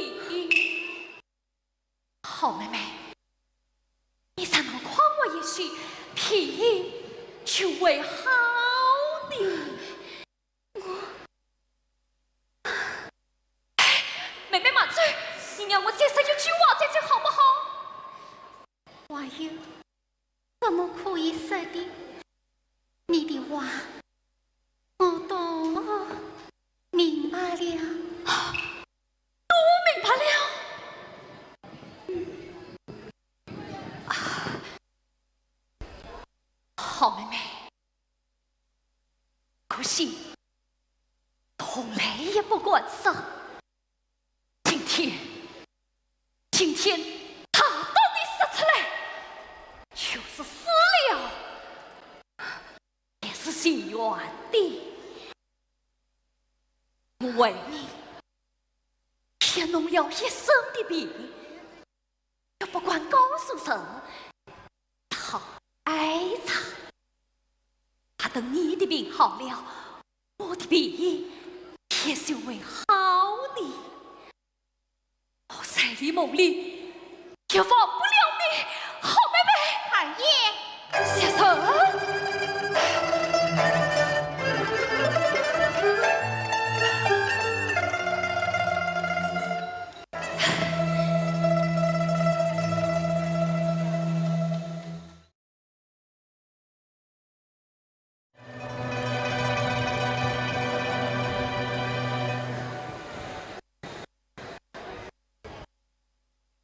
好妹妹，你再能宽慰一些，病就会好的。我，哎，妹妹慢走，你让我再说一句话再走好不好？还有什么可以说的？你的话我都明白了。都明白了？啊，好妹妹，可惜从来也不敢说。今天，今天大胆地说出来，就是死了，也是情愿的。我为你也弄了一身的病，也不敢告诉人，讨哀茶。他等你的病好了，我的病也就会好的。我在你梦里也忘不了你，好妹妹。二爷。谢神。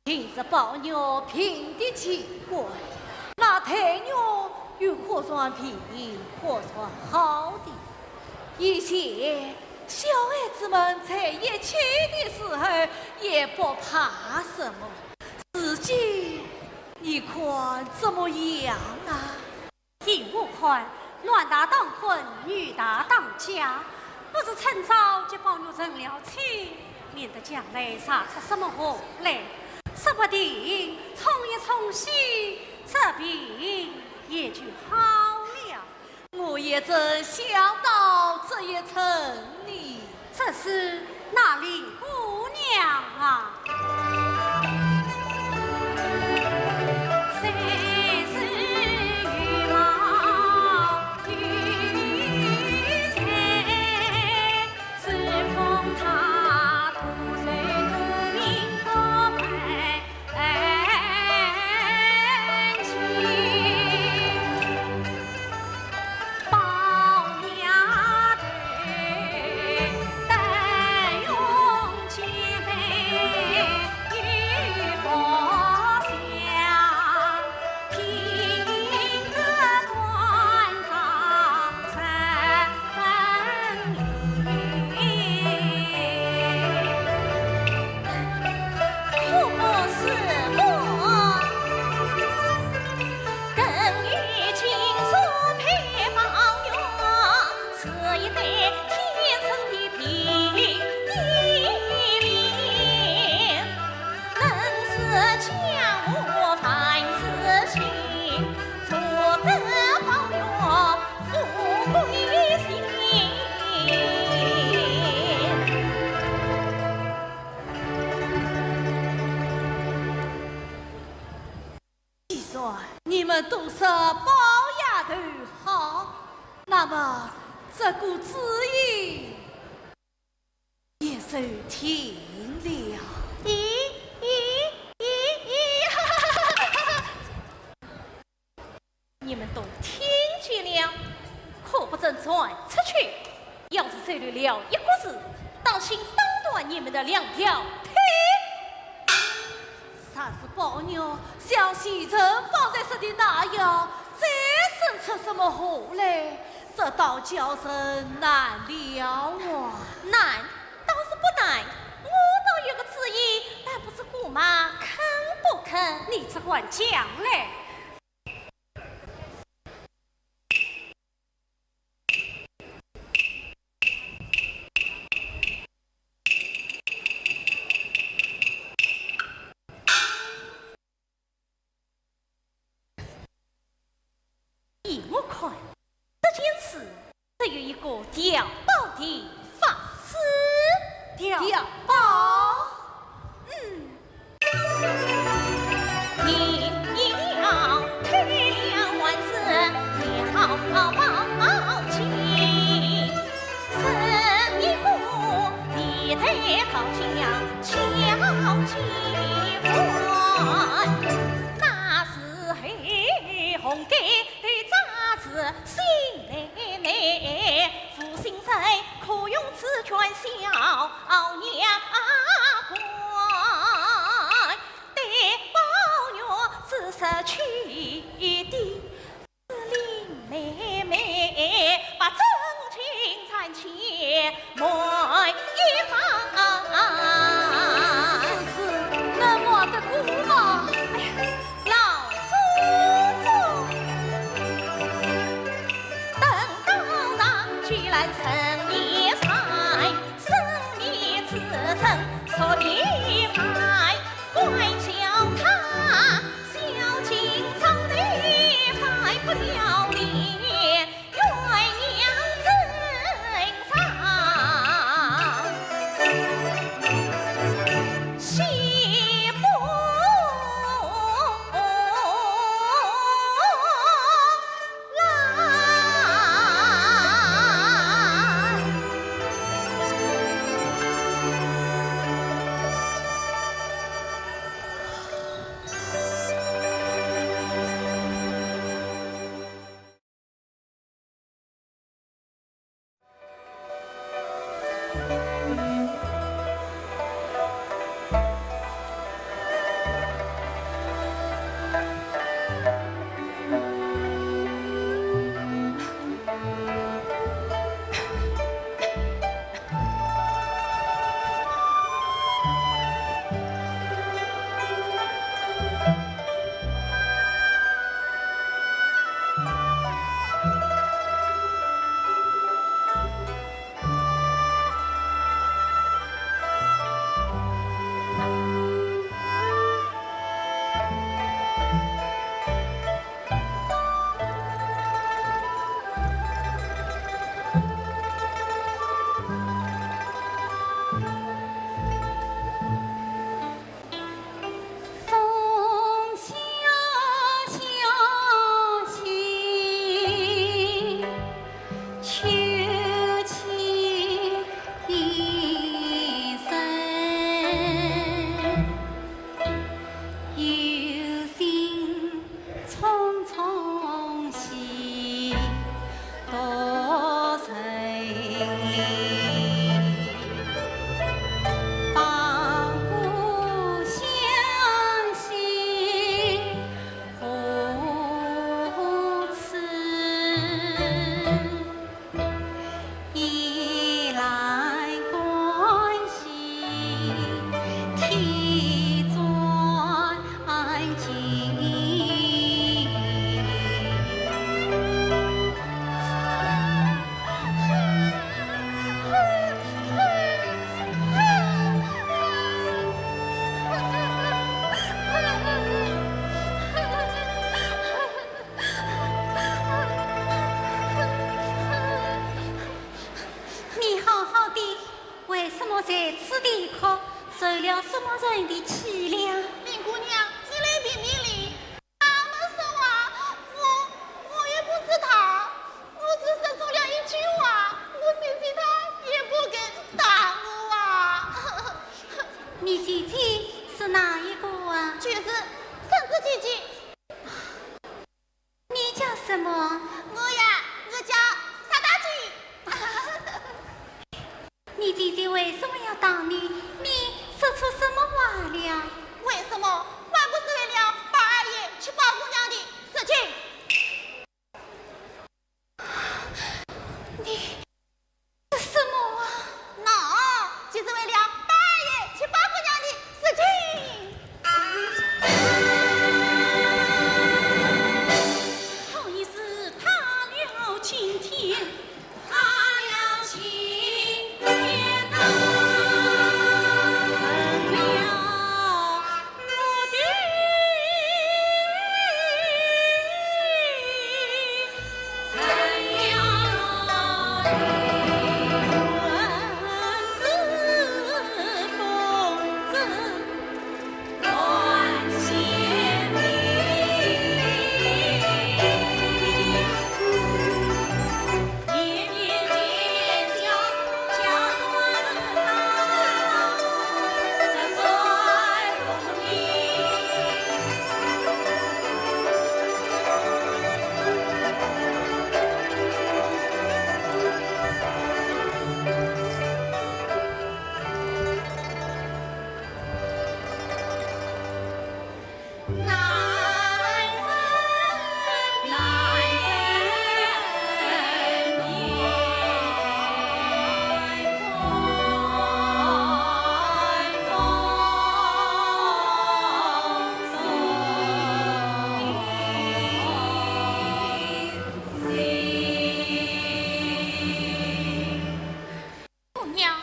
近日宝玉病得奇怪，那黛玉又忽然病，忽然好的。以前小孩子们在一起的时候也不怕什么，如今你看怎么样啊？ 依我看，男大当婚，女大当嫁，不如趁早给宝玉成了亲，免得将来查出什么祸来，说不定冲一冲喜，这病也就好了。我也正想到这一层呢。 这时那林姑娘啊，既然你们都说宝丫头好，那么这个主意也就定了。咦，咦，咦，咦，哈哈哈哈哈！你们都听见了，可不准传出去。要是走漏了一个字，当心打断你们的两条腿。 若是宝玉像袭人方才说的那样，再生出什么祸来，这倒叫人难料啊。难倒是不难，我倒有个主意，但不知姑妈肯不肯。你只管讲来。 依我看，这件事只有一个调包的法子。调包？嗯。 是，是，能瞒得过吗？哎呀，老祖宗！ 你好好的，为什么在此地哭？受了什么人的气了？林姑娘，你来评评理。什么？我呀，我叫沙大姐。你姐姐为什么要打你？你说错什么话了？为什么？还不是为了八二爷娶宝姑娘的事情。你说什么啊？那就是为了八二爷娶宝姑娘的事情。好一时他了青天，他了青天呐，成了我的 姑娘，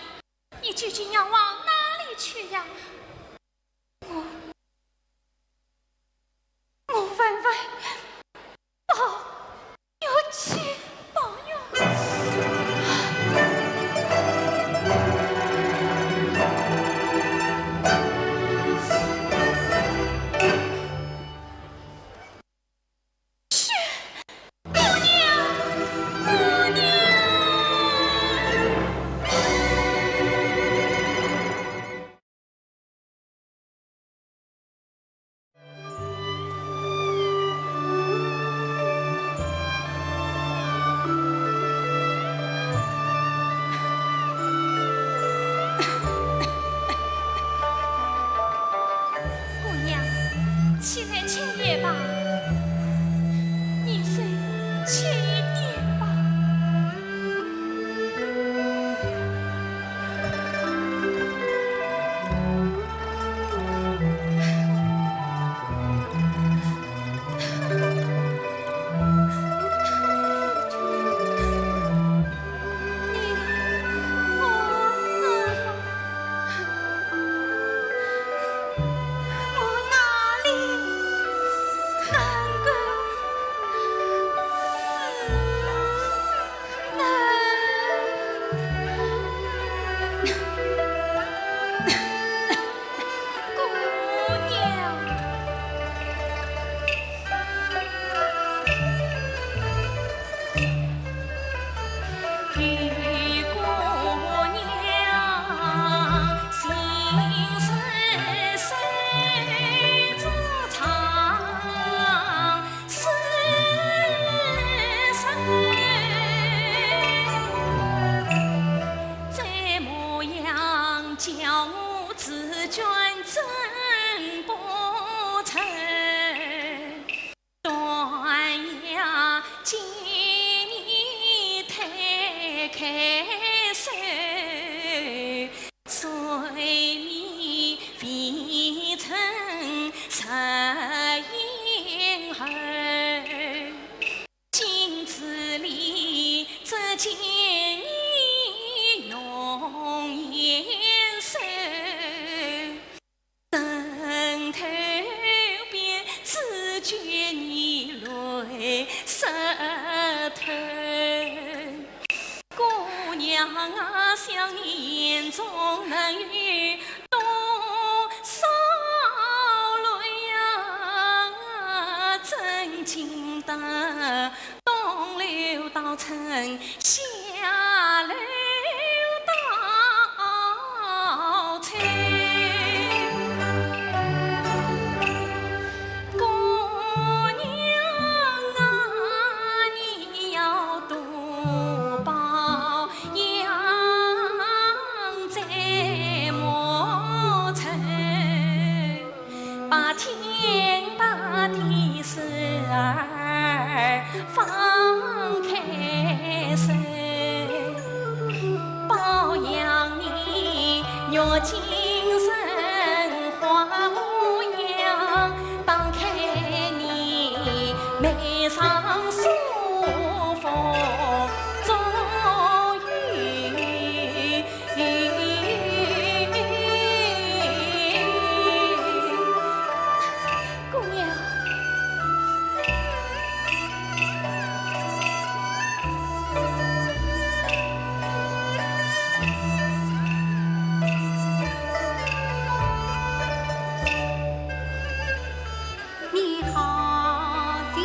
你究竟要往哪里去呀？我，我问问，宝玉去，宝玉。去，姑娘，姑娘。 姑娘，起来吃药吧。你睡轻一点吧。 这模样叫我自尊怎不成？断崖见你推开手， 谁理未曾失影儿，镜子里只见你容颜瘦，枕头边只觉你泪湿透。 姑娘啊，想你眼中能有多少泪呀？真经得东流到春，夏流到秋。姑娘啊，眉上书法终于姑娘。你好心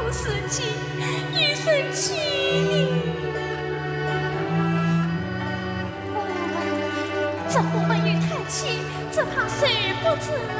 自己一生气你。我们这不没有叹气，只怕受不住啊。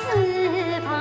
是啊。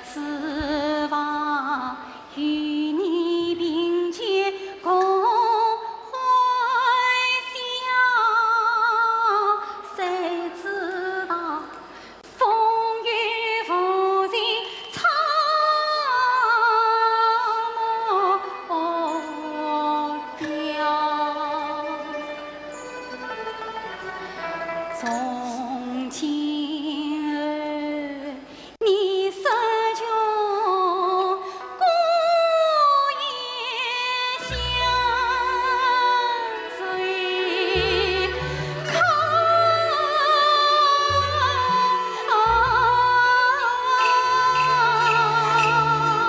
此房与你并肩共欢笑，谁知道风雨无情草木掉。从今后 你说就孤雁相随客。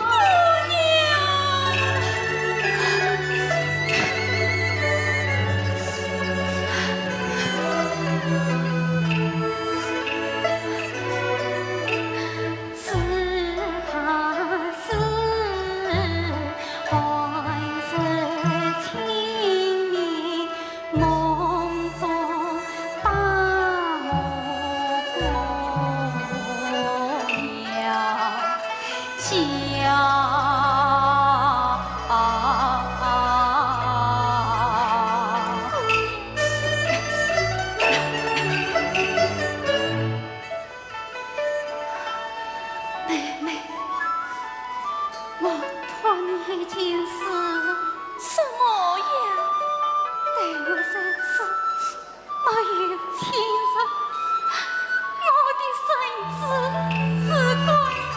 姑娘。 妹妹，我托你一件事。什么呀？待我如此没有亲人，我的身子是光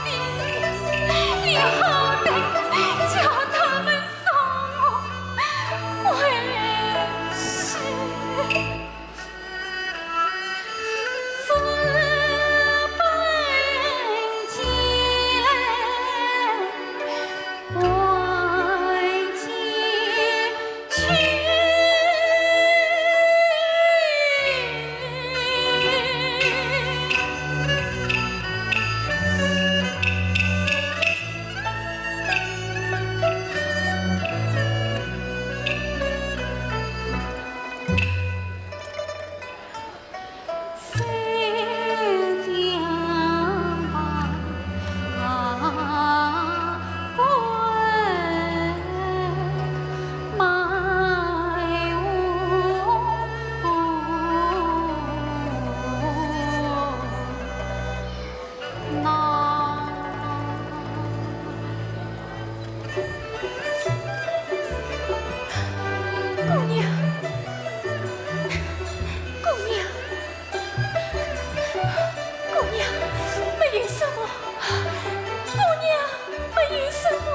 景，你好歹叫他们送我回去。 姑娘，姑娘，姑娘，没有什么，姑娘，没有什么。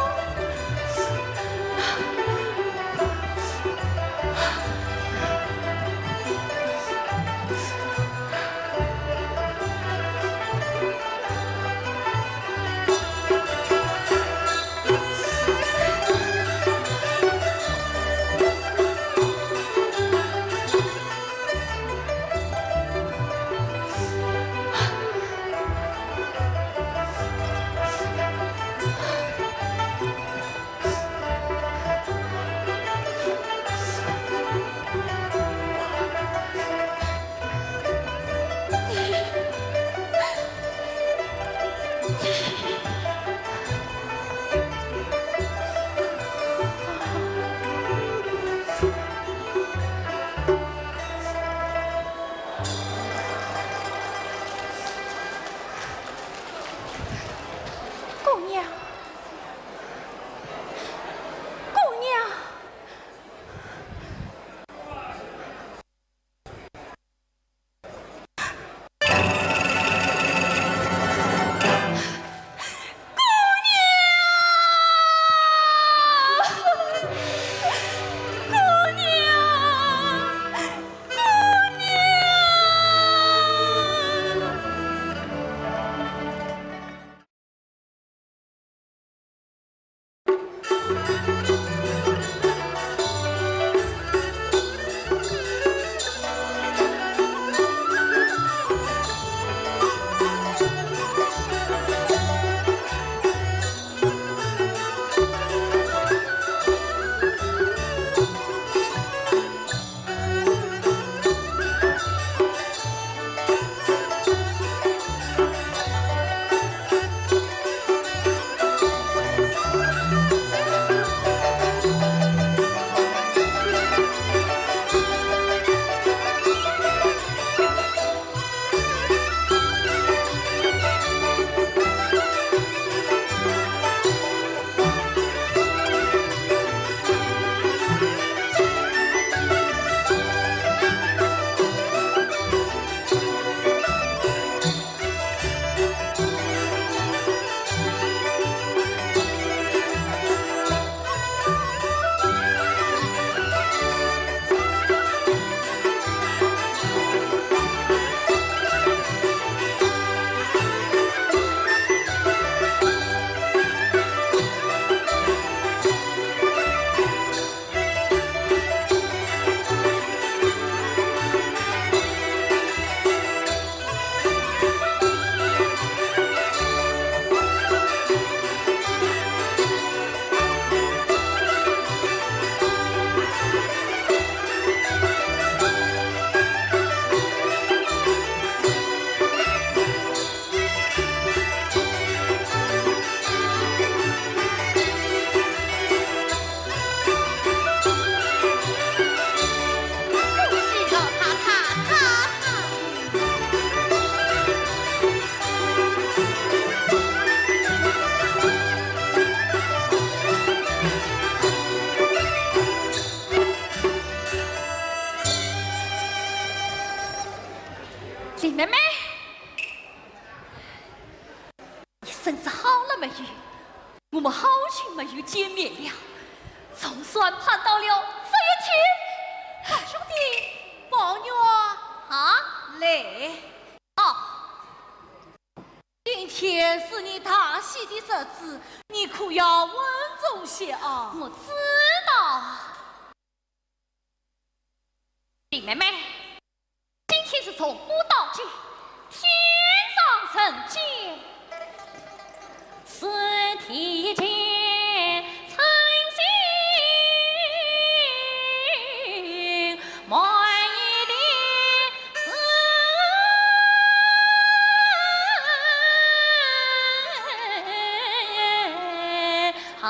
姑娘，姑娘。日子好了没有？我们好久没有见面了，总算盼到了这一天。宝兄弟，宝玉啊，啊？来。哦，今天是你大喜的日子，你可要稳重些啊。我知道。林妹妹， 今天是从古到今，天上人间，是天间称心满意的事。 啊。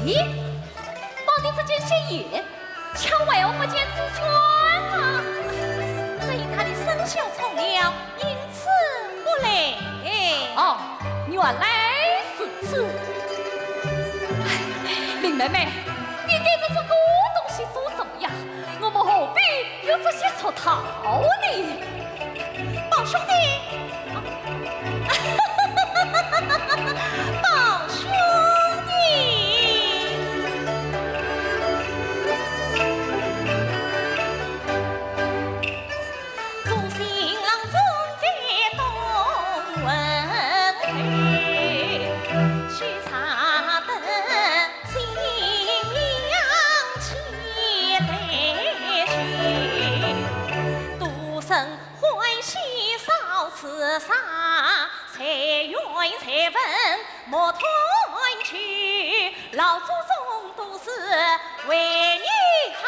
咦，放的这件新衣，巧为何不见紫鹃啊？只因她的生肖冲了，因此不来。哦，原来如此。哎，林妹妹，你带着这个东西做什么呀？我们何必要这些俗套呢？宝兄弟， 宝兄弟。欢喜少吃茶，才缘才分莫贪求。老祖宗都是为你好。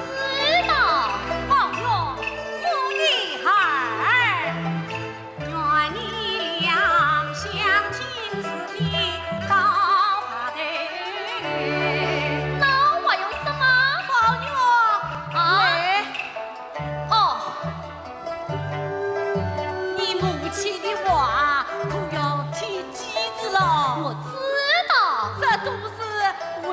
知道，宝玉，我的孩儿。 愿你两相情，是非到白头。那还有什么？宝玉啊？喂。哦。你母亲的话可要听进去了。我知道。这都是为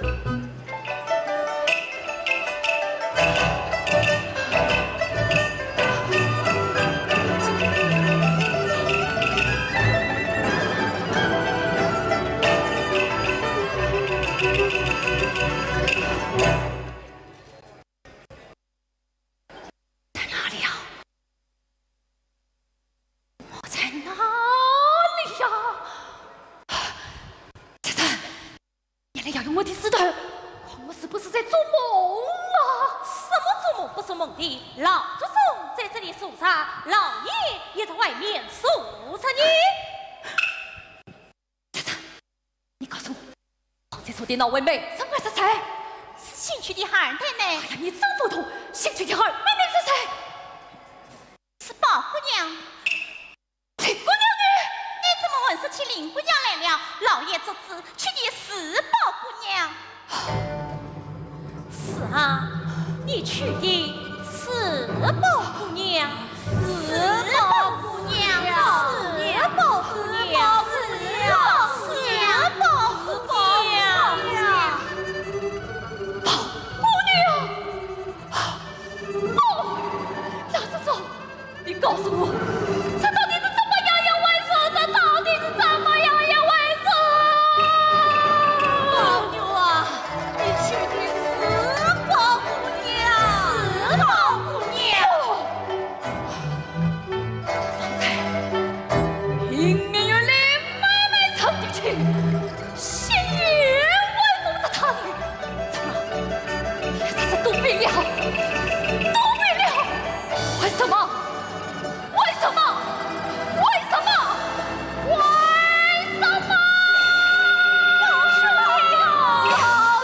在哪里呀？我在哪里呀？姐姐，原来要用我的石头，我是不是在做梦啊？什么做梦不做梦的？老祖宗在这里坐着，老爷也在外面坐着呢。姐姐，你告诉我，方才说的那位美人儿是谁？是新娶的二奶奶。哎呀，你真糊涂！新娶的二奶奶是谁？是宝姑娘。林姑娘呢？你怎么问？说起林姑娘来了，老爷做主，娶的是宝姑娘。是啊，你娶的是宝姑娘。 是宝姑娘，是宝姑娘，是宝姑娘。宝姑娘！哦，老祖宗，你告诉我，这到底是怎么样一回事？这到底是怎么样一回事？宝玉啊，你娶的是宝姑娘，是宝姑娘。 方才明明与林妹妹成的亲，现又为何不搭理？怎么，现在是多变了？多变了？为什么？为什么？为什么？为什么？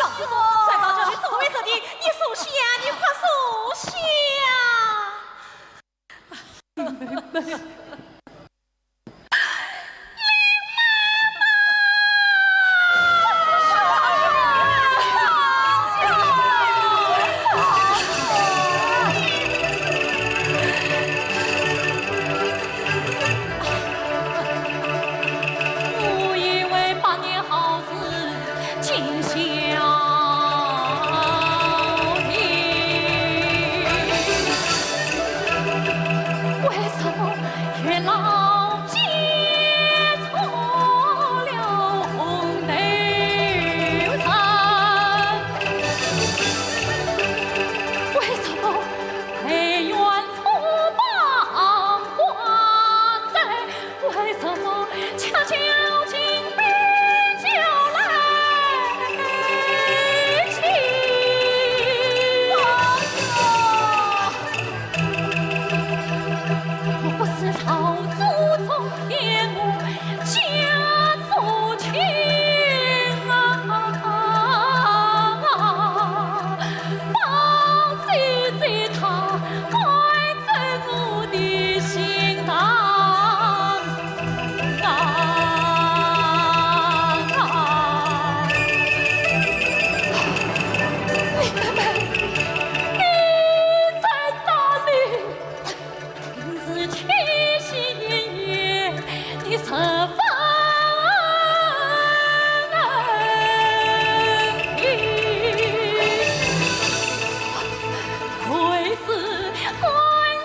老祖宗，传到这里，怎么会这样？你收下，你快收下。 我以为百年好事 尽消停。为什么月老见错了红豆城？为什么 配冤错把花栽，为什么恰巧金杯酒来敬？我不是老祖宗天母家族亲啊。 宝姐姐她该在我的心上啊。林妹妹，你在哪里？ 今日七夕夜，你十分安逸，会是官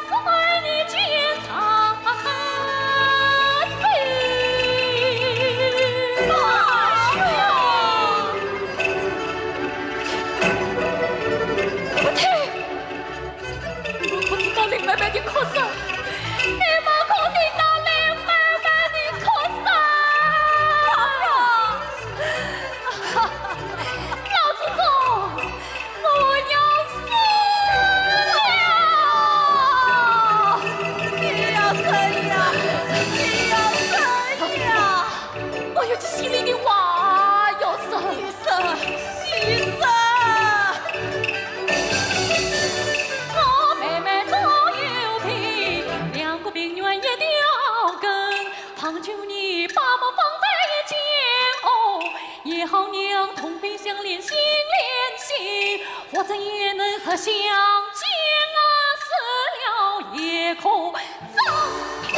司你见上心？大兄，不听。 你没空听到林妹妹的哭声，你没空听到林妹妹的哭声。老祖宗，我要死了！你要怎样？你要怎样？ 我有句心里的话要说。你说，你说。我妹妹多有病，两个病源一条根，方求你把脉方在一间哦，也好让同病相怜心连心，或者也能实相见啊，死了也可葬同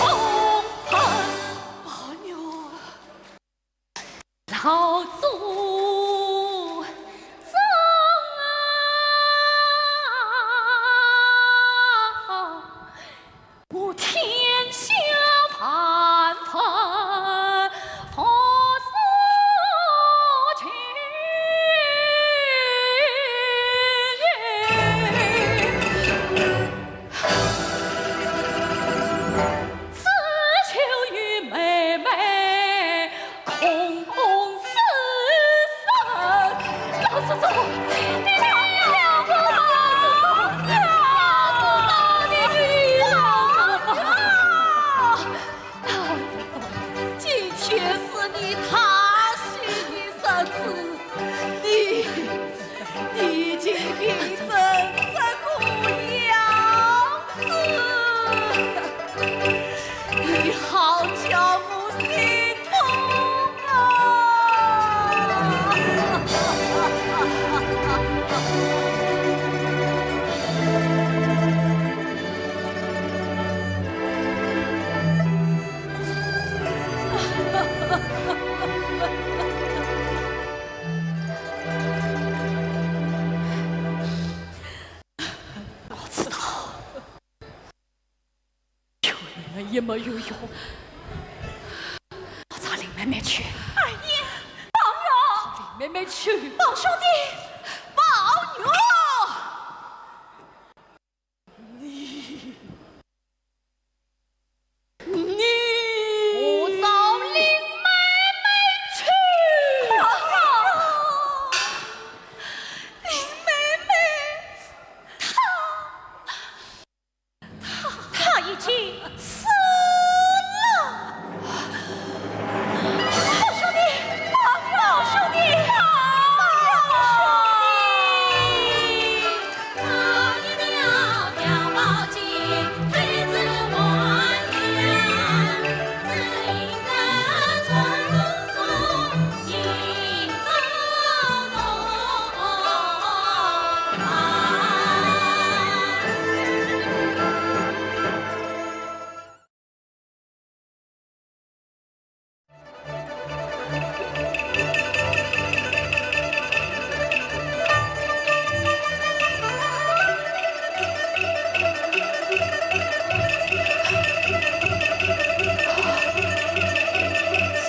坟。宝玉。 老祖成这个样子，你好叫我心痛啊！ 我知道，求你们也没有用，我找林妹妹去。二爷，宝玉！找林妹妹去。宝兄弟，宝玉！你，你，我找林妹妹去。宝玉！林妹妹，她 她，她已经死了。宝兄弟，宝兄弟，宝兄弟！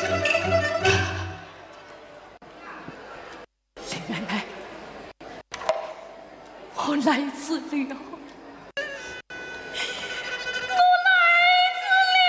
林妹妹，我来迟了，我来迟了。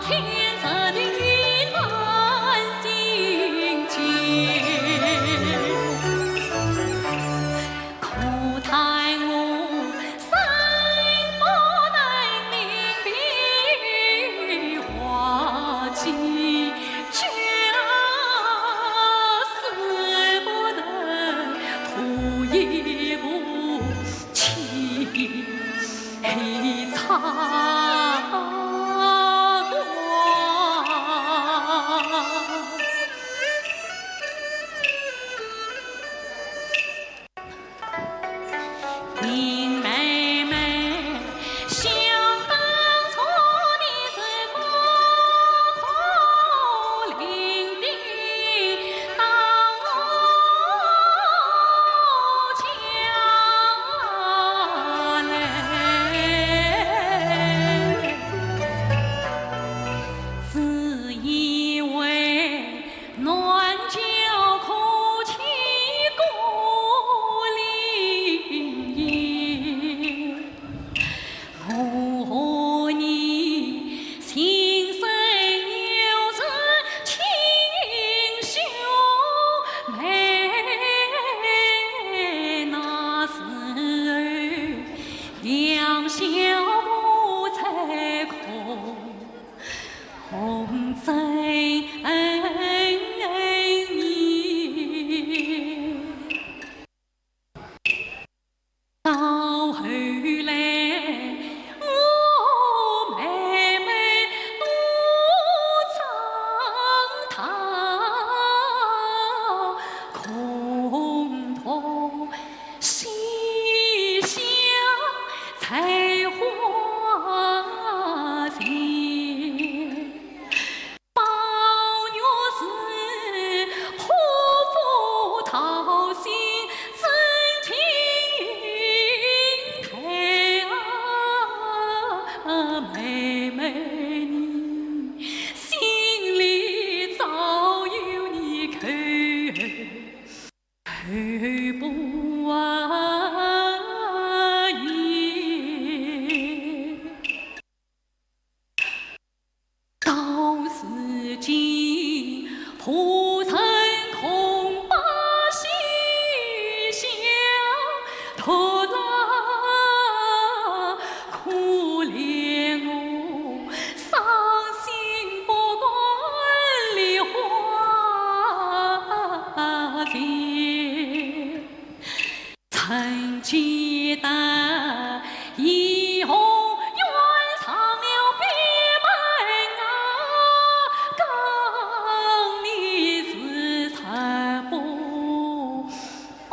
今日良缘 林妹妹，想当小无猜空，红尘里。到后来，我妹妹多唱道，空头 西厢采花情。宝玉是破腹桃心真情云台啊，妹妹你心里早有你口。 后不言。到如今，浮生空把西厢托拉，可怜我 伤心不敢梨花情。曾记得怡红院上了闭门啊，讲你是十八 安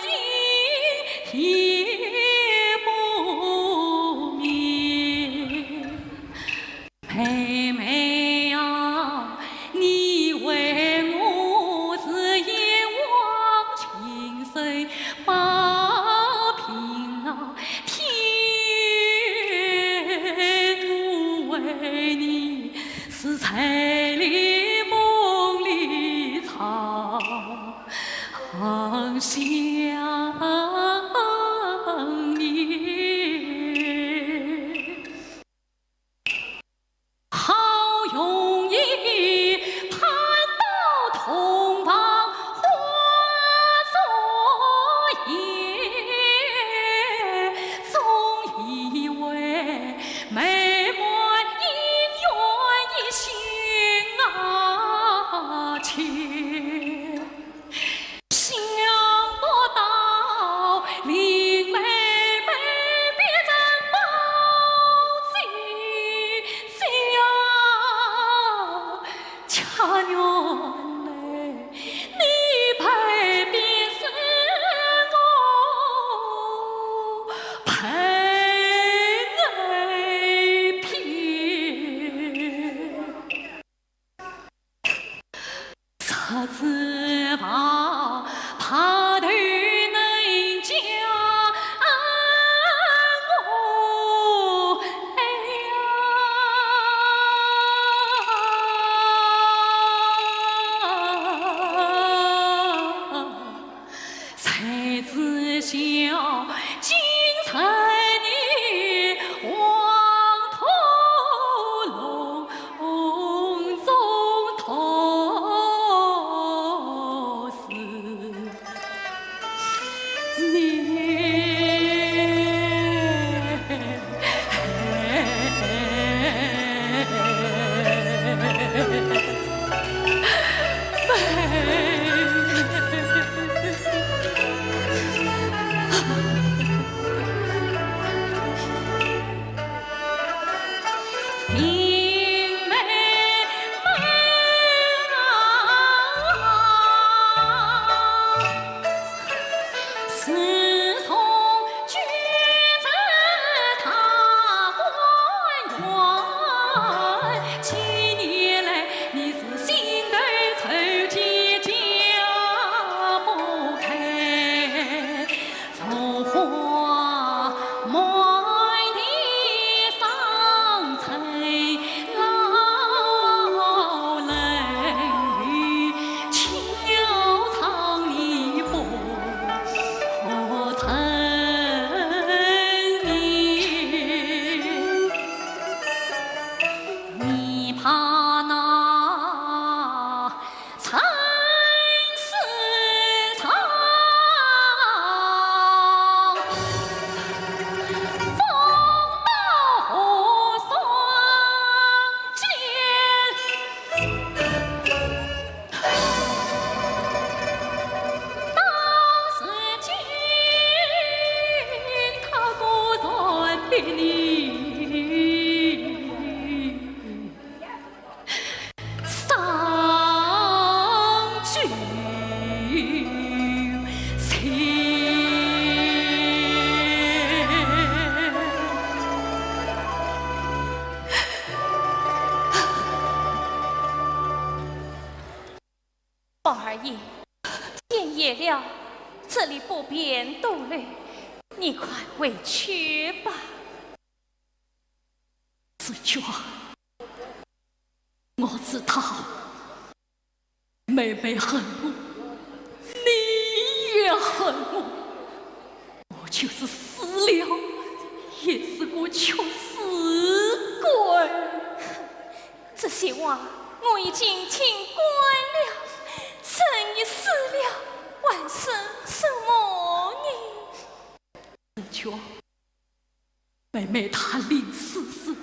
心也不眠。妹妹啊，你为我是一往情深，把平啊，天你上九层。宝二爷，天夜了，这里不便逗留，你快回去吧。 紫鹃，我知道妹妹恨我，你也恨我，我就是死了，也是个屈死鬼。这些话我已经听惯了，人已死了，还说什么呢？紫鹃，妹妹她临死时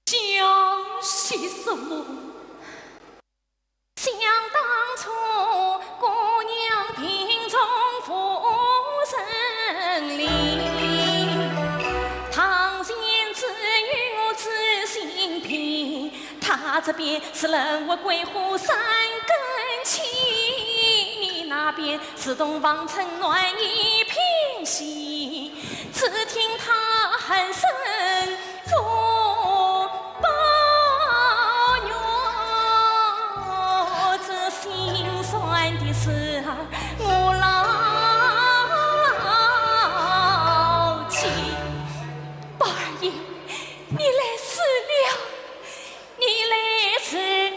讲些什么？想当初，姑娘病重，夫人离，堂前只有我知心病，她这边是冷月桂花三更起，你那边 自动望春暖意平息，只听她喊声父报哟，这心酸的事儿我牢记。宝二爷，你来迟了。 你来迟了。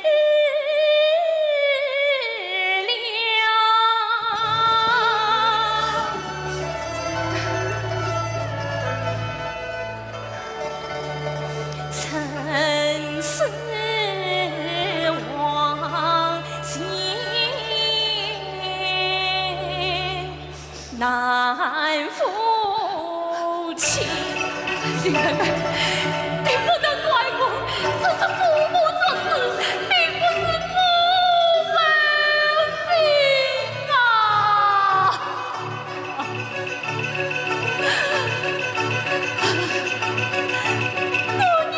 生死往前 难夫妻。林妹妹，你不能怪我，这是父母之志，并不是我负心啊。姑娘。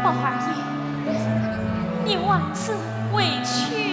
宝二爷，你万分委屈